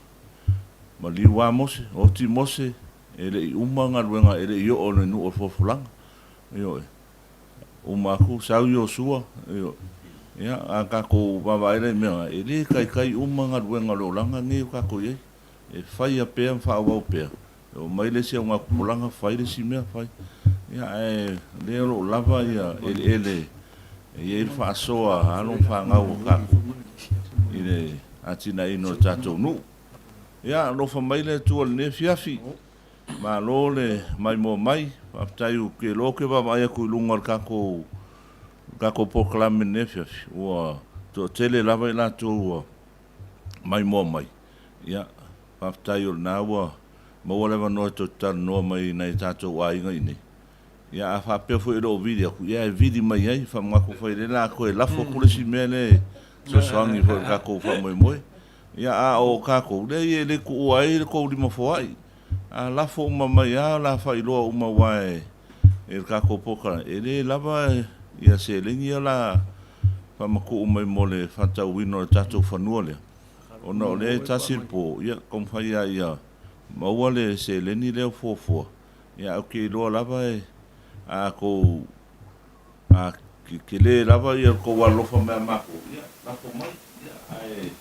Speaker 4: maliu lava Mose, oti Mose, e le i uma galuega, e le i oo i le nuu o le folafolaga. Ioe. Uma atu, sau Iosua, ioe. Ia, a tatou vaavaai la i mea na, e le taitai uma galuega o le olaga lenei o tatou i ai. E faia pea ma faaauau pea, e oo mai le isi augatupulaga fai le isi mea, fai. Ia, ae o lea o lo o lava eleele e i ai le faasoa a alo ma fanau a tatou i le atinaeina o le tatou nuu. Ia, alofa mai le Atua i lenei afiafi. Malo le maimoa mai. Faafetai ou te iloa ou te vaavaai atu i luga o le tatou tatou polokalame i lenei afiafi, ua toatele lava i latou ua maimoa mai. Ia, faafetai o lena ua maua le avanoa e tou te talanoa mai i nai o tatou aiga i inei. Ia, a faapea foi e le o vili atu, ia e vili mai ai, faamanatu foi o lea o le a toe lafo atu le isi mea lea e fesoasoani foi i le tatou faamoemoe. Ia, a o tatou, leai e le tuua ai le tou lima foai. A lafo uma mai lava o le a faailoa uma aua e le tatou polokalame, e le lava ia seleni ia o le a faamatuu mai mo le faatauina o le tatou fanua lea, ona o lea e tasi le po, ia taumafai lava ia maua le seleni lea o fuafua, ia ae ou te iloa lava e a tou a tele lava ia le tou alolofa mai a matou, ia lafo mai, ia ae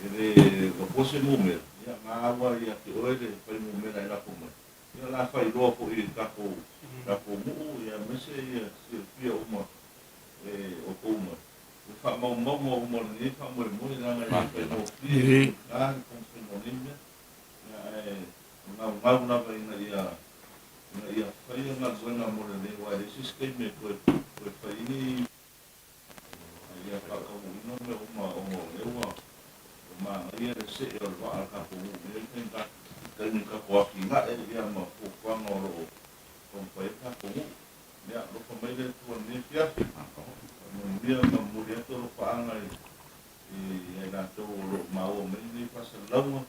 Speaker 4: e le taua se numera, ia na ua ia te oe le fuainumera e lafo mai, ia o le a faailoa foi i le tatou tatou nuu, ia aemaise ia silafia uma e outou uma le faamaumauga uma o lenei faamoemoe, leaga e le faigofie le taumafaiga o nei mea, ia ae naunau lava ina ia ina ia faia galuega mo lenei aua e leai se isi taimi e toe toe fai ai nei a ia faataunuuina mea uma ona o lea ua manaia le see o le vaa a le tatou nuu i lenei faigata. taimi o tatou atinae ia ma fuafuaga o lo o taumafai ai le tatou nuu. Ia, alofa mai le Atua i lenei afiafi, faamanuia ma momoli atu alofaaga i ia i latou o lo o maua mai lenei faasalalauga,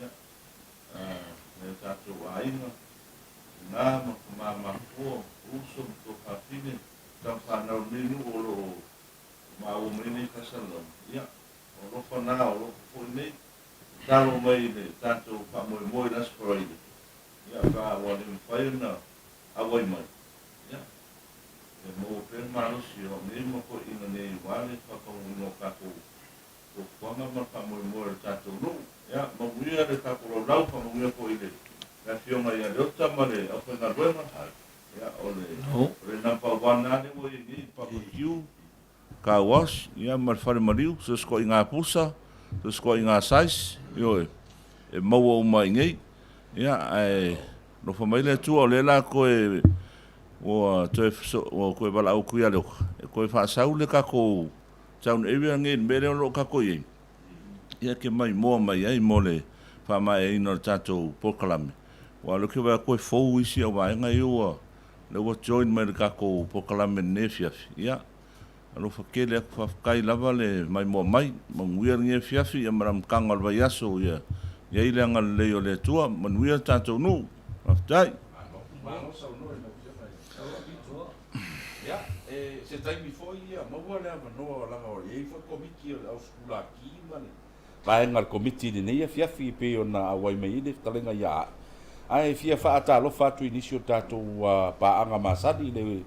Speaker 4: ia, nai o tatou aiga, tina ma tama matutua, uso ma tuafafine, tama fanau o lenei nuu o lo o maua mai lenei faasalalauga, ia, o alofa na o alofa foi nei, tatalo mai i le tatou faamoemoe i le Aso Faraile, ia, pe a ua le mafai ona auai mai, ia, e maua pea le malosi o au nei ma toeaiina nei aua le faataunuuina o tatou fuafuaga ma le faamoemoe o le tatou nuu. Ia, manuia le tatou laulau, faamanuia foi i le Afioga ia Leota ma le aufaigaluega. Ia, o le, o le number one lava lea ua i ai nei, le barbecue, car wash, ia ma le fale maliu, so o se ituaiga pusa, so o se ituaiga size, ioe, e maua uma i inei. Ia, ae alofa mai le Atua, o lea la toe, ua toe, ua toe valaau atu ia Leota, e toe faasau le tatou town area lenei i le mea lea o lo o tatou i ai, ia e te maimoa mai ai mo le faamaeaina o le tatou polokalame. Aua o lea ou te vaai atu e fou isi au vaega ia ua, lea ua join mai i le tatou polokalame i lenei afiafi. Ia, alofa tele atu, faafetai lava le maimoa mai. Manuia lenei afiafi ia ma le amataga o le vaiaso ia i ai le agalelei o le Atua. Manuia le tatou nuu. Faafetai.
Speaker 3: Malo saunoa i lau Afioga i le Ia, e, se taimi foi ia maua le avanoa leaga e i ai foi Komiti o le au sikulaki ma le vaega o le Komiti i lenei afiafi e pei ona auai mai ai le fetalaiga ia Ae. Ae fia faatalofa atu i nisi o tatou paaga masani i le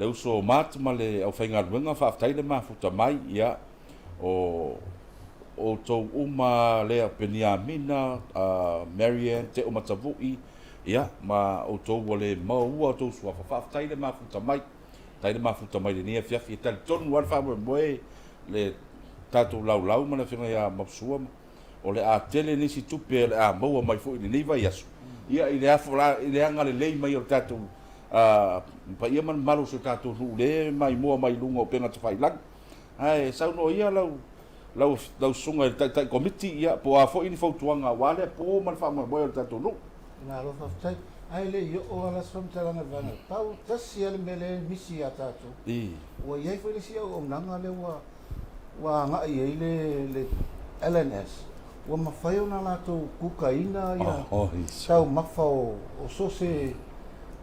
Speaker 3: le uso o Mart ma le aufaigaluega, faafetai le mafuta mai, ia, o outou uma lea, Peniamina, Marianne, Teo Matavui, ia, ma outou ua le maua outou suafa, faafetai le mafuta mai, faafetai le mafuta mai i lenei afiafi. E talitonu lava le faamoemoe le tatou laulau ma le Afioga ia Maposua, o le a tele nisi tupe o le a maua mai foi i lenei vaiaso, ia, i le afo, i le agalelei mai o le tatou paia ma le mamalu o si o tatou nuu lea e maimoa mai luga o upega tafailagi. Ae saunoa ia lau lau lau susuga i le Taitai Komiti, ia, po o a foi ni fautuaga aua lea po ma le faamoemoe o le tatou nuu.
Speaker 5: Malo faafetai. Ae le i oo lava la se faamatalaga i le vaega, pau tasi lava le mea lea e misi ia tatou, ua i ai foi le isi auaunaga lea ua ua agai i ai le le LNS, ua mafai ona latou kukaina ia taumafa o o so o se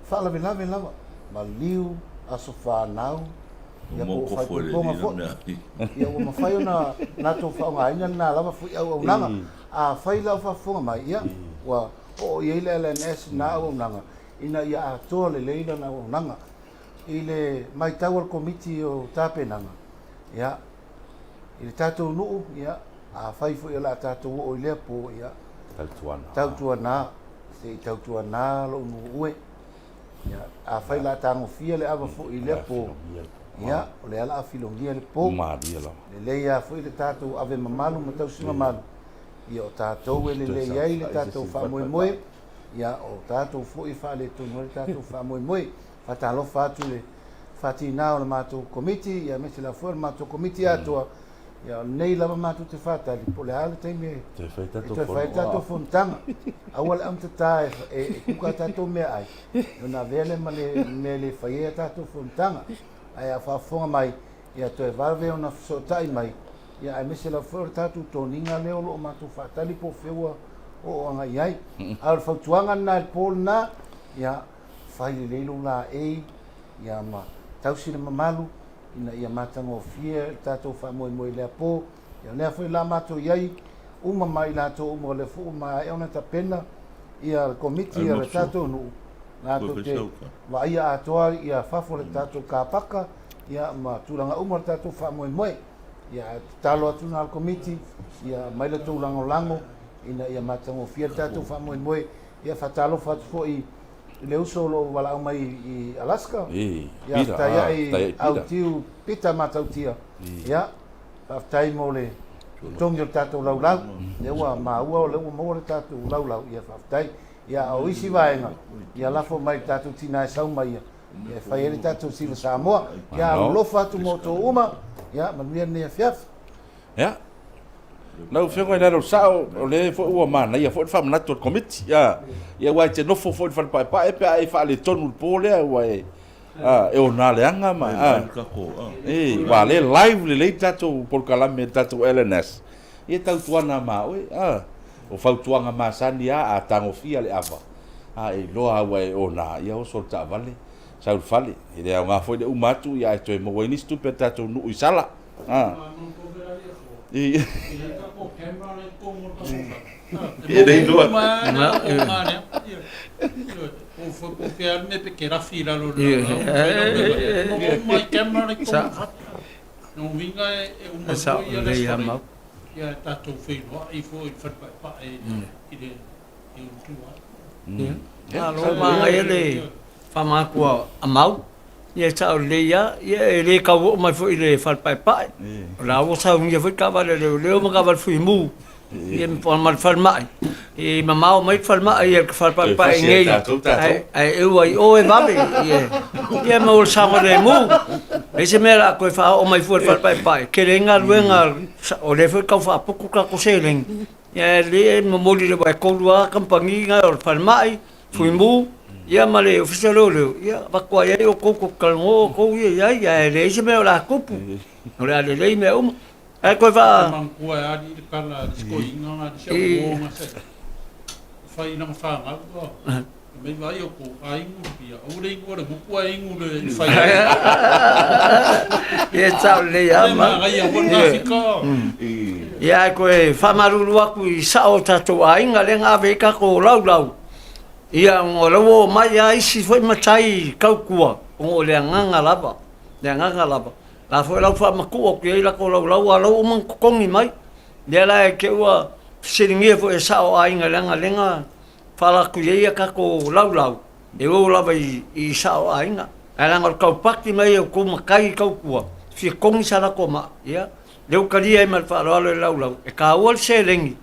Speaker 5: faalavelave lava, maliu, aso fanau, ia po o faaipoipoga foi. Ia ua mafai ona latou faaaogaina lena lava foi auaunaga. Afai la o faafofoga mai, ia ua oo i ai le LNS i lena auaunaga ina ia atoa lelei lana auaunaga. I le matau a le Komiti o Tapenaga, ia, i le tatou nuu, ia, afai foi o le a tatou oo i lea po, ia, tautuana, se i tautuana lou nuu e. Ia, afai o le a tagofia le ava foi i lea po, ia, o lea o le a filogia le po. Lelei lava foi le tatou ave mamalu ma tausi mamalu, ia o tatou e lelei ai le tatou faamoemoe, ia o tatou foi e faaletonu ai le tatou faamoemoe. Faatalofa atu i le faatinā o le matou Komiti, ia aemaise lava foi o le matou Komiti atoa, ia o lenei lava matou te faatali po o le a le taimi e toe fai ai le tatou fonotaga. Aua le aumatata e kuka a tatou meaai, ona avea lea ma le mea e le fai ai a tatou fonotaga. Ae a faafofoga mai, ia toe vave ona fesootai mai, ia aemaise lava foi o le tatou toniga lea o lo o matou faatali po o fea ua oo agai i ai. A o le fautuaga lena i le po lena, ia fai lelei lou laei, ia ma tausi le mamalu ina ia matagofie le tatou faamoemoe i lea po. Ia o lea foi la matou i ai uma ma i latou uma o lea foi ua maea ona tapena ia le komiti a le tatou nuu latou te vaaia atoa ia fafo o le tatou kapaka ia ma tulaga uma o le tatou faamoemoe. Ia ae tatalo atu na le komiti ia aumai le tou lagolago ina ia matagofie le tatou faamoemoe. Ia faatalofa atu foi i le uso o lo o valaau mai i Alaska, ia Fetaiai Autiu Pita Matautia. Ia, faafetai mo le totogi o le tatou laulau. Lea ua maua o lea ua maua le tatou laulau, ia faafetai. Ia, a o isi vaega, ia lafo mai i le tatou tina e sau mai ia, e fai ai le tatou Siva Samoa. Ia alolofa atu mo outou uma, ia manuia lenei afiafi.
Speaker 3: Ia. Lau Afioga i le Alo o le Sao, o lea foi ua manaia foi le faamanatu a le Komiti, a, ia aua e te nofo foi i le fale paepae pe a e faaletonu i le po lea ua e, a, e ona leaga ma, a, e, aua o lea e live lelei le tatou polokalame i le tatou LNS, ia tautuana ma oe, a, o fautuaga masani lava, a tagofia le ava, a e iloa lava ua e ona, ia oso i le taavale, sau i le fale. E le aoga foi le uma atu ia ae toe maua ai nisi tupe a le tatou nuu i Sala. A. E le iloa.
Speaker 2: Malo manaia le faamatua a Mau. Ia e sao lelei lava. Ia e le tau oo mai foi i le fale paepae. O la ua saunia foi taavale a leoleo ma taavale fuimu ia ma le falemai. E mamao mai le falemai ia le fale paepae i nei ae eu ai i o e vave. Ia maua le saogalemu. Leai se mea o le a toe faaoo mai fua i le fale paepae, tele ai galuega o lea foi e tau faaputu tatou seleni. Ia e lelei e momoli aua e 3 lava kamupani na o le falemai, Fuimu, ia ma le Ofisa o Leoleo, ia avatu lava i ai outou tou te talanoa outou ia i ai, ae leai se mea o le a tupu, o le a lelei mea uma. Ae toe faa...
Speaker 1: Manatua e alii le tala a le isi toeaina na, le isi au uo na sa fai i lana fanau, fai mai vaai outou, a inu le pia, aua le inua le gutu ae inu le fai.
Speaker 2: Ia e sao lelei lava.
Speaker 1: E manaia foi lena fika.
Speaker 2: Ia ae toe faamalulu atu i sao o tatou aiga lea na ave ai tatou laulau, ia ona o la ua omai lava isi foi matai tautua ona o le agaga lava, le agaga lava. O la foi la ua faamatuu atu i ai latou laulau a o la ua uma ona totogi mai. Lea la e te i ua fesiligia foi e sao o aiga leaga lea na faalatui ai a tatou laulau e o lava i sao o aiga. Ae leaga o le taupati mai e outou matai tautua e fia togi sa latou maa, ia lea ua talia ai ma le faaaloalo e le laulau, e taua le seleni,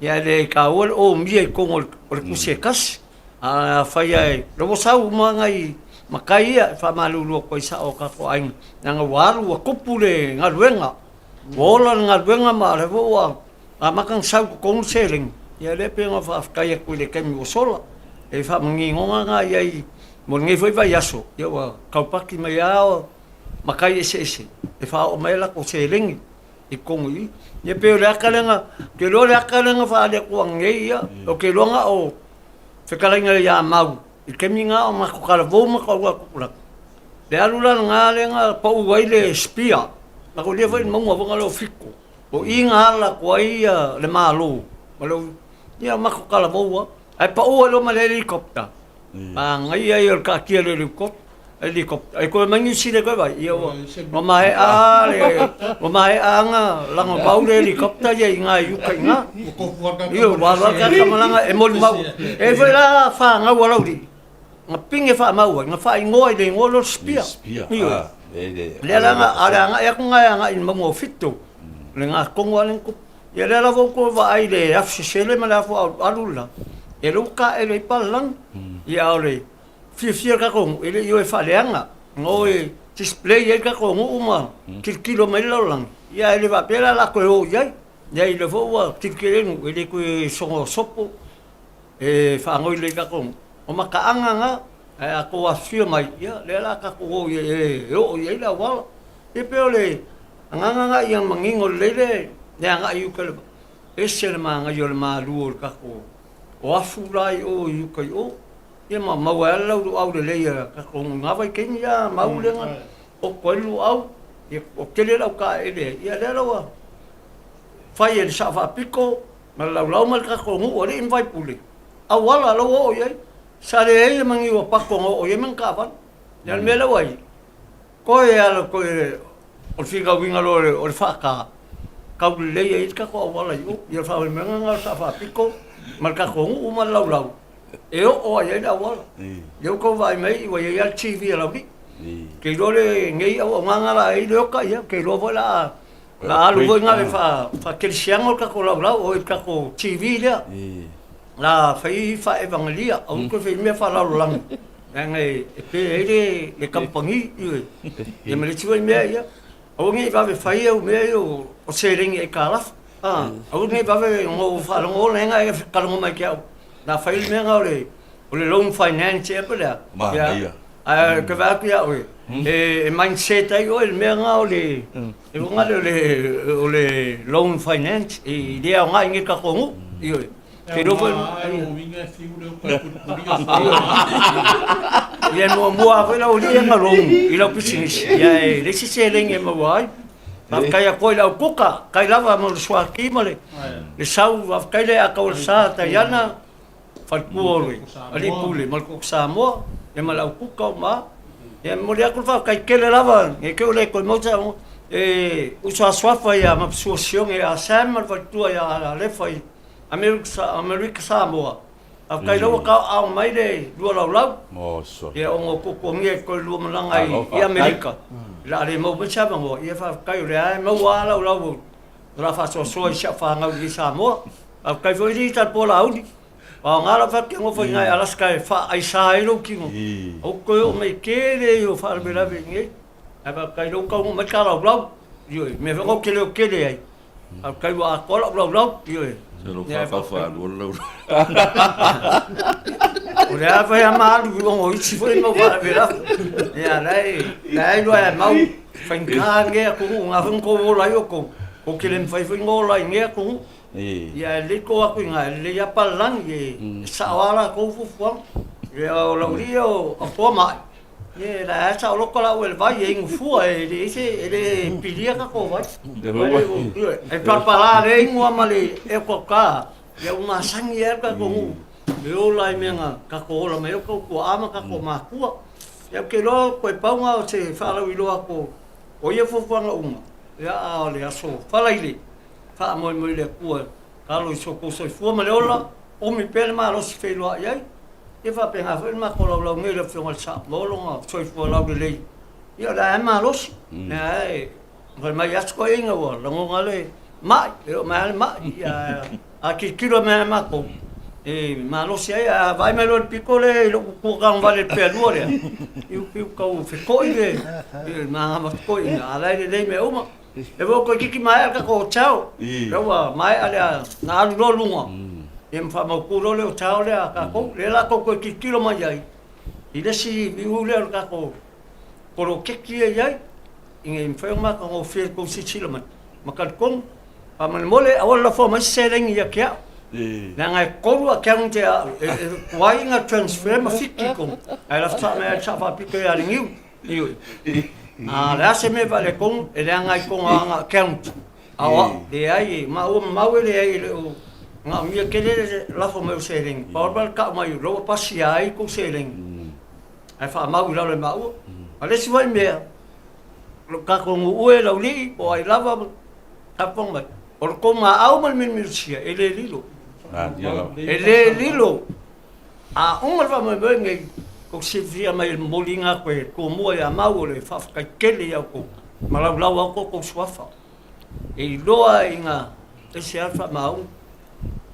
Speaker 2: ae le taua le omia i totonu o le tusi e tasi. A afai lava e, o lea ua sau uma nai matai ia e faamalulu atu ai i sao o tatou aiga, leaga ua alu ua tupu le galuega, ua ola le galuega ma o lea foi ua amata ona sau i totonu le seleni, ia lea pei ona faafetai atu i le taimi ua sola. E faamaninoga lena i ai mo lenei foi vaiaso, ia ua taupati mai lava matai eseese e faaoo mai ai latou seleni i totonu i i. Ia pei o le ata lea na, ou te iloa o le ata lea na faaali atu ananei, ia, ou te iloa na o fetalaiga ia Mau i le taimi lena o matou talavou ma matou alu atu i le alu la lena lea na pau ai le spear, matou foi i le mauga foi lea o Fito. O i na ala atu ai le Malo ma le, ia matou talavou lava. Ae pau ai loa ma le helicopter. Manaia ia o le taatia o le helicopter. Ai toe mai Niu Sila toe vaai, ia ua maea le, ua maea ona lagomau le helicopter ia i ina i uta i ina. Ia ua alu lava le tagata malaga e molimau. E i ai foi la fanau a Laulii na pine faamau ai, na faaigoa i le igoa lea o le Spear. Ioe. Lea la na, a o le agai atu lena e agai i le mauga o Fito, lena tonu lava lea na tupu. Ia lea lava ua outou vaai i le afu sesele ma le afu alualu le la, ia lea ua taele ai palalagi. Ia a o le fiafia o le tatou nuu, e le i o e faaleaga, na o e display ai le tatou nuu ma tilotilo mai ai le lalolagi, ia ae le faapea la o le a toe o i ai. Ia o lea foi ua tilotilo i ai le nuu, e le toe soona sopo e faanoi lelei i le tatou nuu. O mataaga na, ae a outou afifio mai, ia lea o le a tatou o i ai e oo i ai le auala. Ia pei o le agaga lena ia manino lelei le le agai i uta i le ese le manaia o le malu o le tatou o afu la i o i uta i o. Ia ma maua ai lava le lauluau lelei a tatou i na vaitaimi a mau lea na poto ai le luau, ia toatele le au taeele ai, ia lea la ua fai e le Sao Faapito ma le laulau ma le tatou nuu alii ma faipule, auala la ua oo i ai. Sa leai le magiu a Pato na oo i ai ma ni taavale. Ia o le mea lea ua i ai, Toe ala toe o le finauina loa o le faata, tau lelei ai le tatou auala i o. Ia o le faamoemoega lena o le Sao Faapito ma le tatou nuu ma le laulau e oo lava i ai le auala. Lea ua outou vaai mai ua i ai lava le TV a Laulii. Ou te iloa lenei auaunaga la e i ai Leota, ia ou te iloa foi o le a alu foi lena i le faakerisiano le tatou laulau, oi le tatou TV lea. O le a fai faa-evagalia, aua toe fai mea faalalolagi. Leaga e pe ai le kamupani, ioe. Ia ma le isi foi mea, ia, aua ne i vave fai au mea ia o seleni aitalafu. Aua nei vave ona ou faalogo lea e kalogo mai ke au. Na fai le mea o le o le loan finance ea po lea.
Speaker 3: Manaia.
Speaker 2: Ae ke vaai atu ia oe, e mindset ai oe le mea na o le e uga le o le o le loan finance e le aoga i nei tatou nuu. Ioe.
Speaker 1: Te iloa foi Ai o uiga e fiu lea o kai pulipuli o
Speaker 2: Ia e muamua foi lau alii na loan i lau pisinisi. Ia e leai se seleni e maua ai. Faafetai atu ai i le au kuka, kai lava mo le suati ma le le sau, faafetai le ata o le sa Taiana, faletua o le alii pule ma le koko Samoa, ia ma le au kuka uma lava. Ia e momoli atu le faafetai tele lava, ne i te i ua le toe maua se avanoa, e uso a suafa ia Mapasua Sione ia Sam ma le faletua ia Alefa i Amerika Samoa, Faafetai la ua kaoao mai le lua laulau. Ia ona o tuatuagia i toe lua malaga i Amerika, o le a le maua mai se avanoa. Ia faafetai o lea e maua lava lau lau o le a faasoasoa i si au fanau i Samoa. Faafetai foi alii Talapua Laauli. Aoga lau faatinofa i ina i Alaska e faaaisa ai lou tino. Aua te toe oo mai tele ia o faalavelave i inei. Ae faafetai o lea ua taunuu mai ta laulau. Ioe, mea foi na ou te leo tele ai. Faafetai ua atoa lau laulau. Ioe.
Speaker 4: Se lo whakau whaalua le laulau.
Speaker 2: O le a fai a maalu i ongo isi foi mau faalavelave. Ia, la e, la e iloa e mau faigata lenei atunuu, na foi na tou ola ai outou, tou te le mafai foi ona ola i lenei atunuu. Ia, e lelei tou o atu i ina, e lelei lava palelagi, e sao lava latou fuafuaga. Ia, o lau alii ia o Toamai, Ia, la e saoloto la ue le vai e inu fua e leai se e le pilia tatou vai. E palapala le inu a ma le e ka ia ua masani ai le tatou nuu e ola i mea na tatou ola mai ai o tatou tuaa ma tatou matua. Ia ou te iloa toe pau na o se faalauiloa atu o ia fuafuaga uma, ia a o le aso Faraile, faamoemoe i le Atua e talo i so outou soifua ma le ola, umi pea le malosi feiloai ai. Ia faapena foi le matou laulau nei i le Afioga i le Sao maua lona soifua laulelei. Ia o lea lava e malosi, o lea lava e fai mai lava si toeaina ua lagona le mai, e oo mai lava le mai. Ia a tilotilo mai lava matou, e malosi ai. Ae a vaai mai loa i le pito lea i lou tutua tagovale i le pealua lea, ia pei ua tau feto'i le manava toeaina, a o la e lelei mea uma. E ua toeitiiti maea le tatou hotel, lea ua maea lea na alu loa luga, ia ma faamautu loa le hotel lea a tatou. Lea la tou toe tilotilo mai ai i le isi viu lea o le tatou poloketi lea e i ai, ina ia mafai ona matagofie i le tou silasila mai. Ma talitonu, faamolemole aua le lafoa mai se seleni ia te au, leaga e 3 account e tuai ona transfer ma fiki i totonu, ae lafo mai lava i le Sao Faapito ia Leniu. Ioe. A o le a se mea e faaletonu, e leaga i tona aga account. A o au, leai, e maua mamao e leai e le o manaomia tele le lafo mai o seleni. Pau lava le tau mai o la ua pasia ai tou seleni, ae faamau i lalo e maua. A o le isi foi mea, o le tatou nuu e Laulii po o ai lava tapuaga mai, o le tou maau ma le milumilusia, e le lilo. E le lilo. A uma le faamoemoe lenei, tou te silafia mai e momoliina atu e Tumua ia Mau o le faafetai tele ia outou ma laulau atu outou suafa. E iloa ina ese lava le faamaoni.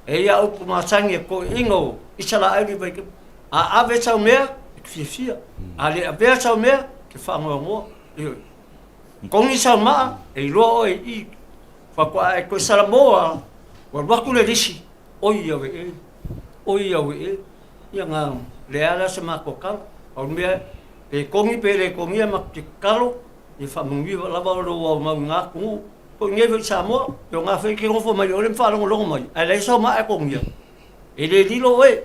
Speaker 2: E i ai upu masani a toeaiina o Isaraelu i vaitaimi, a ave sau mea, e te fiafia. A le avea sau mea, e te faanoanoa. Ioe. Togi sau maa, e iloa oe i i. Faatoa e toe salamo lava, ua alu atu le lisi, Oi au e, oi au e, ia na leai la se matou tala. Pau le mea, pe togi pe le togia matou te tatalo, ia faamanuia lava lou aumau i na atunuu. Po o i inei foi i Samoa, pe o na foi e te nofo mai o lea ma faalogologo mai, ae leai sau maa e togia, e le lilo oe,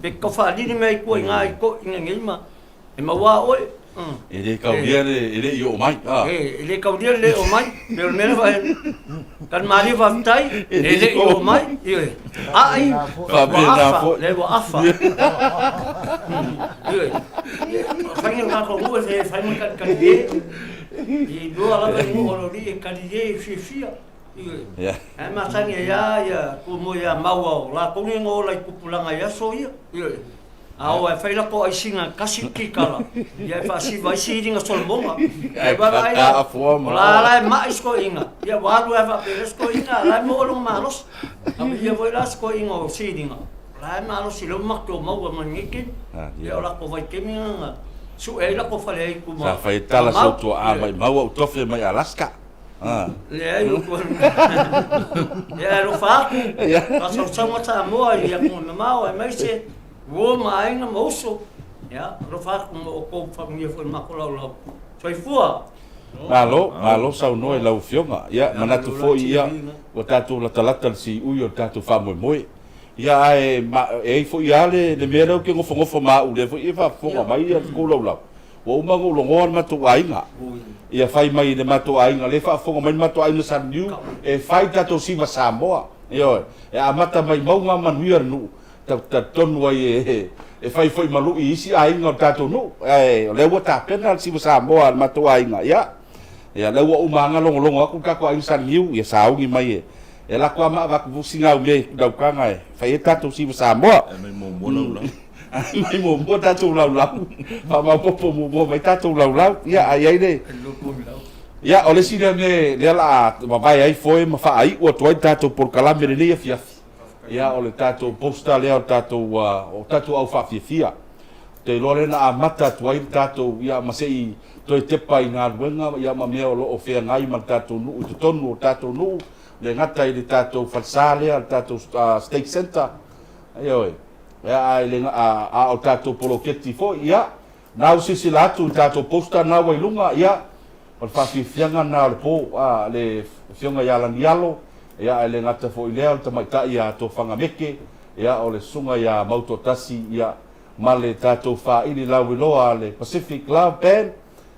Speaker 2: pe te tau faalili mai ai tua i na i toeaiina nei ma E maua oe.
Speaker 3: E le kaulia le e le i oo mai.
Speaker 2: E le kaulia le le oo mai. Pei o le mea lea faapea, Talimalie faafetai, e le i oo mai. Ioe. Ai, ua afa, lea ua afa. Ioe. Fai le matou nuu e fai ma kalikalie. E iloa lava i nuu o lo alii e kalilie e fiafia. Ioe. Ae masani ai lava ia Tumua ia Maua o latou nei na ola i tupulaga i aso ia. Ioe. A o e fai latou aisiga tasi le kikala, ia e faasiva ai siliga Solomona. Ae vaavaai la, o la la e mai si toeaina, ia ua alu lava faapea si toeaina, a o la e maua lona malosi. A ia foi la si toeaina o siliga, o la e malosi lea ua matou maua mai lenei taimi. Ia o latou vaitaimi lena na sue ai latou fale ai i
Speaker 3: Sa fai tala si ou tuaa maimau au tofe mai Alaska.
Speaker 2: Leai o koe. Ia e alofa atu, faasausauga Samoa i atunuu mamao aemaise uo ma aiga ma uso. Ia, alofa atu ma outou faamanuia foi i le matou laulau. Soifua!
Speaker 3: Malo, malo saunoa i lau Afioga. Ia, manatu foi ia ua tatou latalata i le siui o le tatou faamoemoe. Ia, ae e ai foi lava le mea lea ou te nofonofo ma au lea foi e faafofoga mai le tou laulau. Ua uma ona ou logoa le matou aiga. Ia fai mai i le matou aiga, lea e faafofoga mai le matou aiga Salimiu, e fai tatou siva Samoa. Ioe. E amata mai mauga manuia le nuu, tatou te talitonu ai e fai foi ma lui i isi aiga o le tatou nuu. Ae o lea ua tapena le siva Samoa a le matou aiga. Ia, ia lea ua uma lava ona logologo atu le tatou aiga Salimiu, ia sauni mai e e alu atu lava ma avatu foi sina au mea i laukaga e fai ai le tatou siva Samoa.
Speaker 4: Aumai muamua laulau.
Speaker 3: Aumai muamua tatou laulau, faamaopoopo muamua mai tatou laulau. Ia, a i ai le... Ia, o le isi lea mea lea la a vavae ai foe ma faaiu atu ai le tatou polokalame i lenei afiafi, ia, o le tatou poster lea o le tatou, o tatou au faafiafia. Ou te iloa lea na amata atu ai le tatou, ia, ma se i toe tepa i galuega, ia, ma mea o lo o feagai ma le tatou nuu i totonu o le tatou nuu, le gata i le tatou falesa lea, le tatou stake centre, ioe. Ia, a, le, a, a o tatou poloketi foi, ia, na ua silasila atu i tatou poster na ua i luga, ia, o le faafiafiaga na o le po, a, le Afioga ia Lagialo, ia, ae le gata foi i lea, o le tamaitai ia Tofaga Meke, ia, o le Susuga ia Mautoatasi, ia, ma le tatou faaili lauiloa a le Pacific Love Band,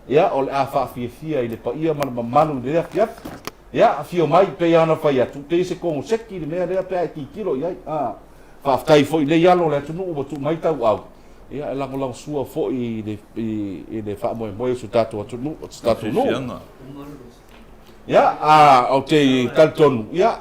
Speaker 3: ia, o le a faafiafia i le paia ma le mamalu i lenei afiafi. Ia, afio mai, pei lava ona fai atu, pei se konoseki le mea lea pe a e tilotilo i ai, a. Faafetai foi i nei alo o le atunuu ua tuu mai tauau, ia e lagolagosua foi i le, i le faamoemoe o si o tatou atunuu, o si tatou nuu. Ia, a, ou te talitonu, ia,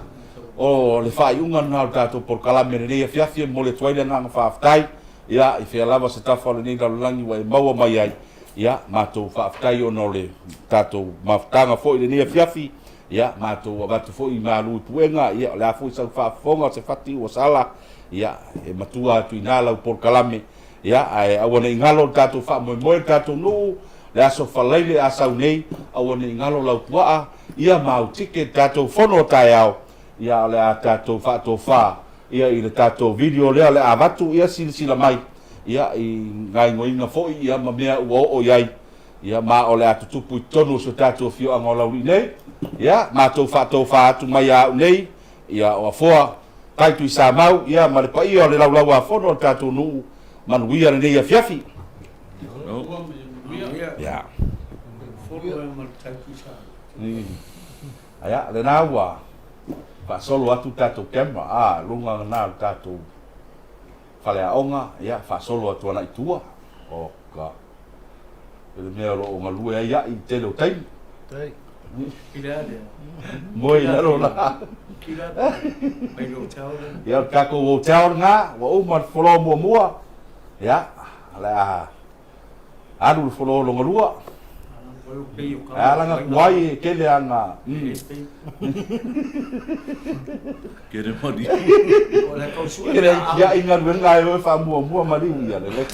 Speaker 3: o le faaiuga lena o le tatou polokalame i lenei afiafi e momoli atu ai le agaga faafetai, ia, i fea lava se tafa o lenei lalolagi ua e maua mai ai, ia, matou faafetai ona o le tatou mafutaga foi i lenei afiafi, Ia, matou avatu foi i malu i puega, ia, o le a foi sau faafofoga o se fati ua sala, ia, e matua atu i ina lau polokalame, ia, ae aua ne i galo le tatou faamoemoe le tatou nuu, le aso Faraile a sau nei, aua ne i galo lau puaa, ia ma au ticket, tatou fono o taeao, ia, o le a tatou faatofa, ia, i le tatou video lea o le a avatu, ia, silasila mai, ia, i gaoioiga foi, ia, ma mea ua oo i ai, Ia, ma o le a tutupu i totonu o si o tatou afioaga o Laulii nei. Ia, matou faatofa atu mai ia au nei, ia, o Afoa, Tai Tuisamau, ia, ma le paia o le Laulau-a-Fono o le tatou nuu, manuia lenei afiafi. Ia. Ia, lena ua faasolo atu le tatou camera, a, luga lena o le tatou faleaoga, ia, faasolo atu agai i tua. Oka. I le mea o lo o galue ai aʻi i le tele o taimi. Moe i lalo la. Ia, o le tatou hotel lena, ua uma le floor muamua, ia, o le a alu le floor lona lua. Ae ala na tuai e tele ana.
Speaker 4: Kere maliu.
Speaker 3: Kere tiai galuega e o e faamuamua maliu ia lelei.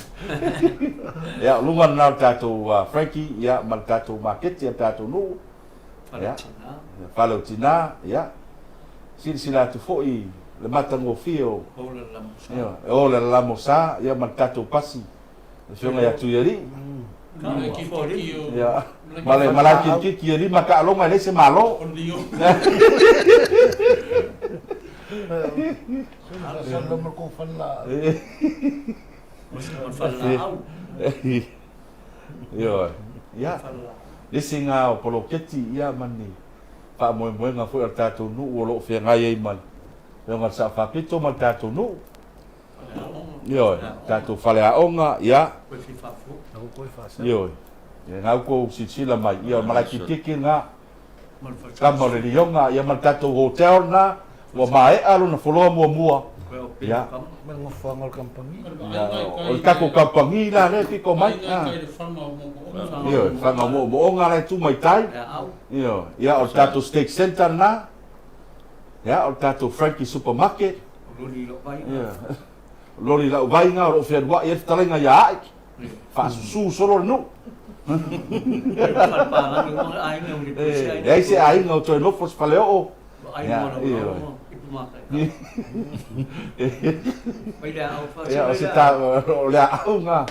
Speaker 3: Ia, o luga lena o le tatou Frankie, ia, ma le tatou maketi a le tatou nuu. Ia, fale o tina, ia. Silasila atu foi i le matagofie o e o le Lalamosa, ia, ma le tatou pasi, le afioga ia Tuialii. Ia, ma le malae kirikiki e lima taaloga e leai se malo. Ioe. Ia, le isi lena o poloketi, ia, ma ni faamoemoega foi a le tatou nuu o lo o feagai ai ma le Afioga i le Sao Faapito ma le tatou nuu. Ioe, tatou faleaoga, ia. Ioe. Ia, na outou silasila mai, ia, o le malae kirikiki lena, tama o le Lioga, ia, ma le tatou hotel lena, ua maea lona foloa muamua. Ia. O le tatou kamupani la lea e pito mai. Ioe, fana o moomooga la e tu mai tai. Ioe, ia, o le tatou stake centre lena. Ia, o le tatou Frankie Supermarket. Loli lau vai na o lo o fealuai ai le fetalaiga ia A'i. Faasusu solo le nuu.
Speaker 4: E leai se aiga o toe nofo i se faleoo. Ia, o se ta, o le aau na.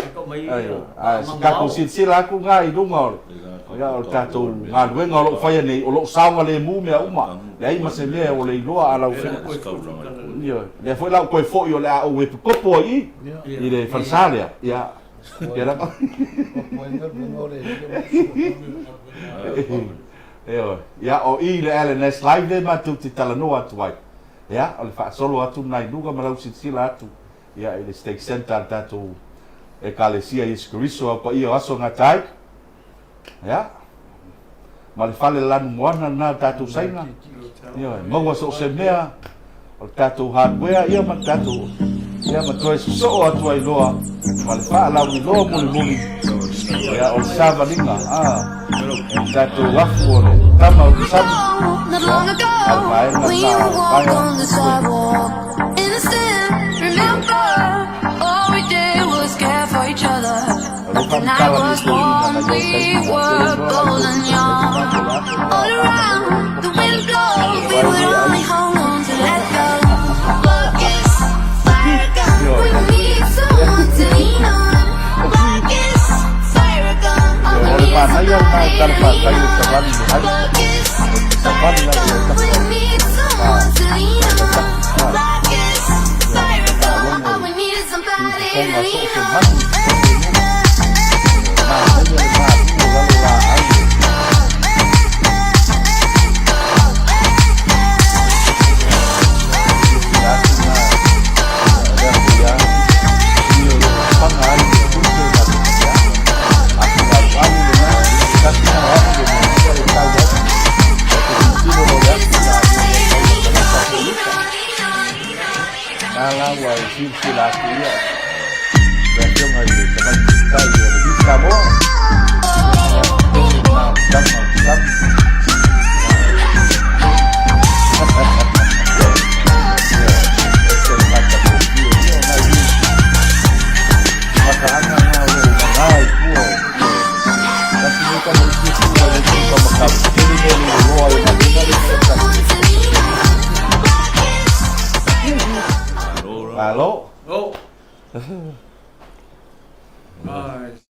Speaker 4: Ae se tatou silasila atu na i luga o le, ia, o le tatou galuega o lo o faia nei, o lo o saogalemu mea uma. Leai ma se mea o le iloa a lau Afioga. Ioe. Lea foi la ua toe foi o le a ou epikopo ai i i le falesa lea. Ia, ia lava. Ioe. Ia, o i le LNS Live lea matou te talanoa atu ai. Ia, o le faasolo atu lena i luga ma lau silasila atu ia i le Stake Centre a le tatou Ekalesia Iesu Keriso au paia o aso gata ai. Ia, ma le fale lanumoana lena o le tatou Saina. Ioe, maua so o se mea o le tatou hardware ia ma le tatou ia ma toe sosoo atu ai loa ma le faalauiloa mulimuli ia o le savaliga a o le tatou afu o le tama o le sami ia a le vaega lena o le vaea. O le faamatala nei toeaiina nai ou taimi ua tele loa la O le manaia lena o tala fatai o savali le ai. O te savali la le tapa. Fofoga so o se manu i totonu o nuu. Manaia le malu o lalo laau e. Silasila atu na, o lea foi lava i o lo o faga ai le tiute ma le atugalugalu lena, tasi na o alu le mea e tau ai. E te tilotilo loa i le atu na o le tagata foi uta. Na la ua e silasila atu ia le afioga i le tamaitai o le Miss Samoa. Ia, tele na o le tama o le sami. Ia, ese le matagofie ia o nai mataaga na o lo o maga i tua o tasi nei tamaiti e tu ai le tuka makau. Tele mea le iloa ai o na le Malo.
Speaker 2: Oh. Nice.